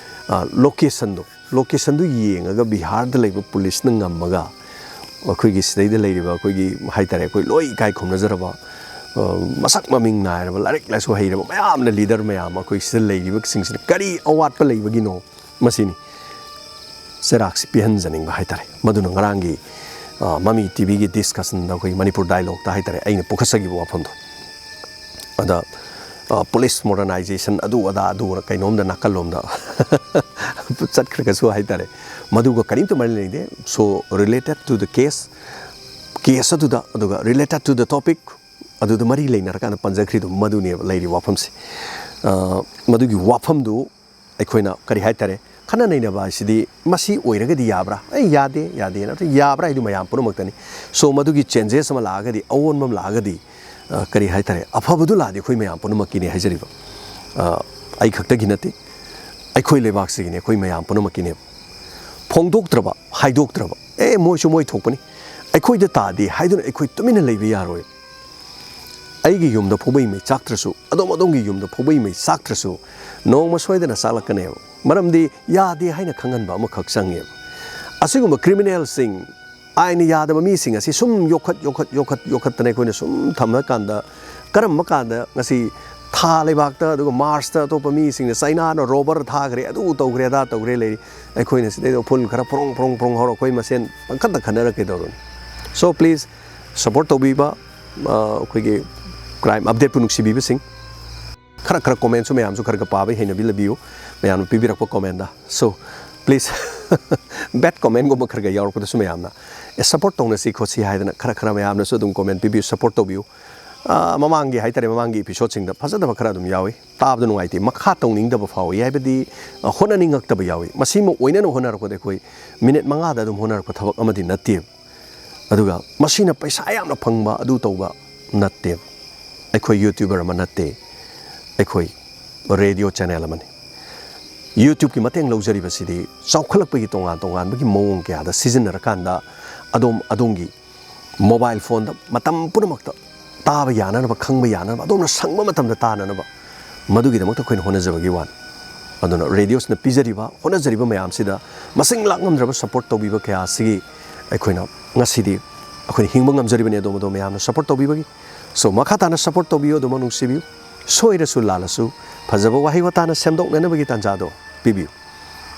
ꯑ, ꯂꯣꯀꯦꯁꯟꯗꯣ, ꯂꯣꯀꯦꯁꯟꯗꯨ ꯌꯦꯡꯉꯒ ꯕꯤꯍꯥꯔꯗ ꯂꯩꯕ ꯄꯨꯂꯤꯁꯅ ꯉꯝꯃꯒ ꯑꯩꯈꯣꯏꯒꯤ ꯁꯤꯗꯩꯗ ꯂꯩꯔꯤꯕ ꯑꯩꯈꯣꯏꯒꯤ ꯍꯥꯏ ꯇꯥꯔꯦ, ꯑꯩꯈꯣꯏ ꯂꯣꯏ ꯏꯀꯥꯏ ꯈꯨꯝꯅꯖꯔꯕ, ꯑ, ꯃꯁꯛ ꯃꯃꯤꯡ ꯅꯥꯏꯔꯕ, ꯂꯥꯏꯔꯤꯛ ꯂꯥꯏꯁꯨ ꯍꯩꯔꯕ ꯃꯌꯥꯝꯅ, ꯂꯤꯗꯔ ꯃꯌꯥꯝ ꯑꯩꯈꯣꯏ ꯁꯤꯗ ꯂꯩꯔꯤꯕꯁꯤꯡꯁꯤꯗ ꯀꯔꯤ ꯑꯋꯥꯠꯄ ꯂꯩꯕꯒꯤꯅꯣ? ꯃꯁꯤꯅꯤ ꯆꯩꯔꯥꯛꯁꯤ ꯄꯤꯍꯟꯖꯅꯤꯡꯕ ꯍꯥꯏ ꯇꯥꯔꯦ꯫ ꯃꯗꯨꯅ ꯉꯔꯥꯡꯒꯤ, ꯑ, ꯃꯃꯤ ꯇꯤꯚꯤꯒꯤ ꯗꯤꯁꯀꯁꯟꯗ ꯑꯩꯈꯣꯏ ꯃꯅꯤꯄꯨꯔ ꯗꯥꯏꯂꯣꯛꯇ ꯍꯥꯏ ꯇꯥꯔꯦ, ꯑꯩꯅ ꯄꯨꯈꯠꯆꯈꯤꯕ ꯋꯥꯐꯝꯗꯣ꯫ ꯑꯗ, ꯑ, ꯄꯨꯂꯤꯁ ꯃꯣꯗꯔꯅꯥꯏꯖꯦꯁꯟ ꯑꯗꯨ ꯑꯗꯥ ꯑꯗꯨ ꯀꯩꯅꯣꯝꯗ ꯅꯥꯀꯜꯂꯣꯝꯗ ꯆꯠꯈ꯭ꯔꯒꯁꯨ ꯍꯥꯏ ꯇꯥꯔꯦ, ꯃꯗꯨꯒ ꯀꯔꯤꯝꯇ ꯃꯔꯤ ꯂꯩꯅꯗꯦ꯫ So, related to the case, case ꯑꯗꯨꯗ, ꯑꯗꯨꯒ related to the topic, ꯑꯗꯨꯗ ꯃꯔꯤ ꯂꯩꯅꯔꯀꯥꯟꯗ ꯄꯟꯖꯈ꯭ꯔꯤꯗꯣ ꯃꯗꯨꯅꯦꯕ ꯂꯩꯔꯤꯕ ꯋꯥꯐꯝꯁꯦ꯫ ꯑ, ꯃꯗꯨꯒꯤ ꯋꯥꯐꯝꯗꯨ ꯑꯩꯈꯣꯏꯅ ꯀꯔꯤ ꯍꯥꯏꯇꯥꯔꯦ, ꯈꯟꯅ ꯅꯩꯅꯕ ꯍꯥꯏꯁꯤꯗꯤ ꯃꯁꯤ ꯑꯣꯏꯔꯒꯗꯤ ꯌꯥꯕ꯭ꯔꯥ? ꯑꯩ ꯌꯥꯗꯦ, ꯌꯥꯗꯦ ꯅꯠꯇ꯭ꯔꯒ ꯌꯥꯕ꯭ꯔꯥ ꯍꯥꯏꯗꯨ ꯃꯌꯥꯝ ꯄꯨꯝꯅꯃꯛꯇꯅꯤ꯫ So, ꯃꯗꯨꯒꯤ changes ꯑꯃ ꯂꯥꯛꯑꯒꯗꯤ, ꯑꯑꯣꯟꯕ ꯑꯃ ꯂꯥꯛꯑꯒꯗꯤ, ꯑ, ꯀꯔꯤ ꯍꯥꯏꯇꯥꯔꯦ, ꯑꯐꯕꯗꯨ ꯂꯥꯛꯑꯗꯤ ꯑꯩꯈꯣꯏ ꯃꯌꯥꯝ ꯄꯨꯝꯅꯃꯛꯀꯤꯅꯤ ꯍꯥꯏꯖꯔꯤꯕ꯫ ꯑ, ꯑꯩ ꯈꯛꯇꯒꯤ ꯅꯠꯇꯦ, ꯑꯩꯈꯣꯏ ꯂꯩꯕꯥꯛꯁꯤꯒꯤꯅꯤ, ꯑꯩꯈꯣꯏ ꯃꯌꯥꯝ ꯄꯨꯝꯅꯃꯛꯀꯤꯅꯦꯕ꯫ ꯐꯣꯡꯗꯣꯛꯇ꯭ꯔꯕ, ꯍꯥꯏꯗꯣꯛꯇ꯭ꯔꯕ, "ꯑꯦ, ꯃꯣꯏꯁꯨ ꯃꯣꯏ ꯊꯣꯛꯄꯅꯤ, ꯑꯩꯈꯣꯏꯗ ꯇꯥꯗꯦ" ꯍꯥꯏꯗꯨꯅ ꯑꯩꯈꯣꯏ ꯇꯨꯃꯤꯟꯅ ꯂꯩꯕ ꯌꯥꯔꯣꯏ꯫ ꯑꯩꯒꯤ ꯌꯨꯝꯗ ꯐꯧꯕꯩ ꯃꯩ ꯆꯥꯛꯇ꯭ꯔꯁꯨ, ꯑꯗꯣꯝ ꯑꯗꯣꯝꯒꯤ ꯌꯨꯝꯗ ꯐꯧꯕꯩ ꯃꯩ ꯆꯥꯛꯇ꯭ꯔꯁꯨ, ꯅꯣꯡꯃ ꯁꯣꯏꯗꯅ ꯆꯥꯛꯂꯛꯀꯅꯦꯕ꯫ ꯃꯔꯝꯗꯤ ꯌꯥꯗꯦ ꯍꯥꯏꯅ ꯈꯪꯍꯟꯕ ꯑꯃꯈꯛ ꯆꯪꯉꯦꯕ꯫ ꯑꯁꯤꯒꯨꯝꯕ criminalꯁꯤꯡ, ꯑꯥꯏꯟꯅ ꯌꯥꯗꯕ ꯃꯤꯁꯤꯡ ꯑꯁꯤ ꯁꯨꯝ ꯌꯣꯛꯈꯠ, ꯌꯣꯛꯈꯠ, ꯌꯣꯛꯈꯠ, ꯌꯣꯛꯈꯠꯇꯅ ꯑꯩꯈꯣꯏꯅ ꯁꯨꯝ ꯊꯝꯃꯀꯥꯟꯗ, ꯀꯔꯝꯕ ꯀꯥꯟꯗ ꯉꯁꯤ ꯊꯥ ꯂꯩꯕꯥꯛꯇ, ꯑꯗꯨꯒ ꯃꯥꯔꯁꯇ ꯑꯇꯣꯞꯄ ꯃꯤꯁꯤꯡꯅ, ꯆꯩꯅꯥꯅ ꯔꯣꯕꯔ ꯊꯥꯈ꯭ꯔꯦ, ꯑꯗꯨ ꯇꯧꯈ꯭ꯔꯦ, ꯑꯗꯥ ꯇꯧꯈ꯭ꯔꯦ ꯂꯩꯔꯤ, ꯑꯩꯈꯣꯏꯅ ꯁꯤꯗꯩꯗ ꯎꯐꯨꯜ ꯈꯔ ꯐ꯭ꯔꯣꯡ ꯐ꯭ꯔꯣꯡ ꯐ꯭ꯔꯣꯡ ꯍꯧꯔ ꯑꯩꯈꯣꯏ ꯃꯁꯦꯟ ꯄꯪꯈꯠꯇ ꯈꯠꯅꯔ ꯀꯩꯗꯧꯔꯨꯅꯤ? So please, support ꯇꯧꯕꯤꯕ, ꯑ, ꯑꯩꯈꯣꯏꯒꯤ crime updateꯄꯨ ꯅꯨꯡꯁꯤꯕꯤꯕꯁꯤꯡ, ꯈꯔ ꯈꯔ commentꯁꯨ ꯃꯌꯥꯝꯁꯨ ꯈꯔ ꯈꯔ ꯄꯥꯕꯒꯤ ꯍꯩꯅꯕꯤ ꯂꯩꯕꯤꯌꯨ, ꯃꯌꯥꯝꯅ ꯄꯤꯕꯤꯔꯛꯄ commentꯇ꯫ So please, bad commentꯒꯨꯝꯕ ꯈꯔ ꯈꯔ ꯌꯥꯎꯔꯛꯄꯗꯁꯨ ꯃꯌꯥꯝꯅ, "ꯑꯦ, support ꯇꯧꯅꯁꯤ ꯈꯣꯠꯁꯤ" ꯍꯥꯏꯗꯅ ꯈꯔ ꯈꯔ ꯃꯌꯥꯝꯅꯁꯨ ꯑꯗꯨꯝ comment ꯄꯤꯕꯤꯌꯨ, support ꯇꯧꯕꯤꯌꯨ꯫ ꯑ, ꯃꯃꯥꯡꯒꯤ ꯍꯥꯏꯇꯥꯔꯦ, ꯃꯃꯥꯡꯒꯤ episodeꯁꯤꯡꯗ ꯐꯖꯗꯕ ꯈꯔ ꯑꯗꯨꯝ ꯌꯥꯎꯏ, ꯇꯥꯕꯗ ꯅꯨꯡꯉꯥꯏꯇꯦ, ꯃꯈꯥ ꯇꯧꯅꯤꯡꯗꯕ ꯐꯥꯎꯏ, ꯍꯥꯏꯕꯗꯤ, ꯑ, ꯍꯣꯠꯅꯅꯤꯡꯉꯛꯇꯕ ꯌꯥꯎꯏ꯫ ꯃꯁꯤꯃ ꯑꯣꯏꯅꯅꯕ ꯍꯣꯠꯅꯔꯛꯄꯗ ꯑꯩꯈꯣꯏ ꯃꯤꯅꯤꯠ ꯃꯉꯥꯗ ꯑꯗꯨꯝ ꯍꯣꯠꯅꯔꯛꯄ ꯊꯕꯛ ꯑꯃꯗꯤ ꯅꯠꯇꯦꯕ꯫ ꯑꯗꯨꯒ ꯃꯁꯤꯅ ꯄꯩꯁꯥ ꯌꯥꯝꯅ ꯐꯪꯕ ꯑꯗꯨ ꯇꯧꯕ ꯅꯠꯇꯦꯕ꯫ ꯑꯩꯈꯣꯏ YouTuber ꯑꯃ ꯅꯠꯇꯦ, ꯑꯩꯈꯣꯏ radio channel ꯑꯃꯅꯤ꯫ YouTubeꯀꯤ ꯃꯇꯦꯡ ꯂꯧꯖꯔꯤꯕꯁꯤꯗꯤ ꯆꯥꯎꯈꯠꯂꯛꯄꯒꯤ ꯇꯣꯉꯥꯟ ꯇꯣꯉꯥꯟꯕꯒꯤ ꯃꯑꯣꯡ ꯀꯌꯥꯗ ꯁꯤꯖꯤꯟꯅꯔꯀꯥꯟꯗ ꯑꯗꯣꯝ ꯑꯗꯣꯝꯒꯤ mobile phoneꯗ ꯃꯇꯝ ꯄꯨꯝꯅꯃꯛꯇ ꯇꯥꯕ ꯌꯥꯅꯅꯕ, ꯈꯪꯕ ꯌꯥꯅꯅꯕ, ꯑꯗꯣꯝꯅ ꯁꯪꯕ ꯃꯇꯝꯗ ꯇꯥꯅꯅꯕ, ꯃꯗꯨꯒꯤꯗꯃꯛꯇ ꯑꯩꯈꯣꯏꯅ ꯍꯣꯠꯅꯖꯕꯒꯤ ꯋꯥꯅꯤ꯫ ꯑꯗꯨꯅ radioꯁꯤꯅ ꯄꯤꯖꯔꯤꯕ, ꯍꯣꯠꯅꯖꯔꯤꯕ ꯃꯌꯥꯝꯁꯤꯗ ꯃꯁꯤꯡ ꯂꯥꯛ ꯉꯝꯗ꯭ꯔꯕ support ꯇꯧꯕꯤꯕ ꯀꯌꯥ ꯑꯁꯤꯒꯤ ꯑꯩꯈꯣꯏꯅ ꯉꯁꯤꯗꯤ ꯑꯩꯈꯣꯏꯅ ꯍꯤꯡꯕ ꯉꯝꯖꯔꯤꯕꯅꯤ, ꯑꯗꯣꯝ ꯑꯗꯣꯝ ꯃꯌꯥꯝꯅ support ꯇꯧꯕꯤꯕꯒꯤ꯫ So, ꯃꯈꯥ ꯇꯥꯅ support ꯇꯧꯕꯤꯌꯨ, ꯑꯗꯨꯃꯛ ꯅꯨꯡꯁꯤꯕꯤꯌꯨ꯫ ꯁꯣꯏꯔꯁꯨ ꯂꯥꯜꯂꯁꯨ ꯐꯖꯕ ꯋꯥꯍꯩ ꯋꯥꯇꯥꯅ ꯁꯦꯝꯗꯣꯛꯅꯅꯕꯒꯤ ꯇꯥꯟꯖꯥꯗꯣ ꯄꯤꯕꯤꯌꯨ꯫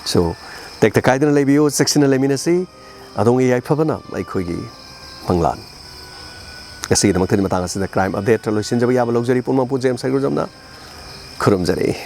So, ꯇꯦꯛꯇ ꯀꯥꯏꯗꯅ ꯂꯩꯕꯤꯌꯨ, ꯆꯦꯛꯁꯤꯟꯅ ꯂꯩꯃꯤꯟꯅꯁꯤ꯫ ꯑꯗꯣꯝꯒꯤ ꯌꯥꯏꯐꯕꯅ ꯑꯩꯈꯣꯏꯒꯤ ꯃꯪꯂꯥꯟ꯫ ꯉꯁꯤꯒꯤꯗꯃꯛꯇꯗꯤ ꯃꯇꯥꯡ ꯑꯁꯤꯗ crime update ꯂꯣꯏꯁꯤꯟꯖꯕ ꯌꯥꯕ ꯂꯧꯖꯔꯤ꯫ ꯄꯨꯝꯅꯃꯛꯄꯨ ꯖꯦꯝꯁ ꯍꯩꯒ꯭ꯔꯨꯖꯝꯅ ꯈꯨꯔꯨꯝꯖꯔꯤ꯫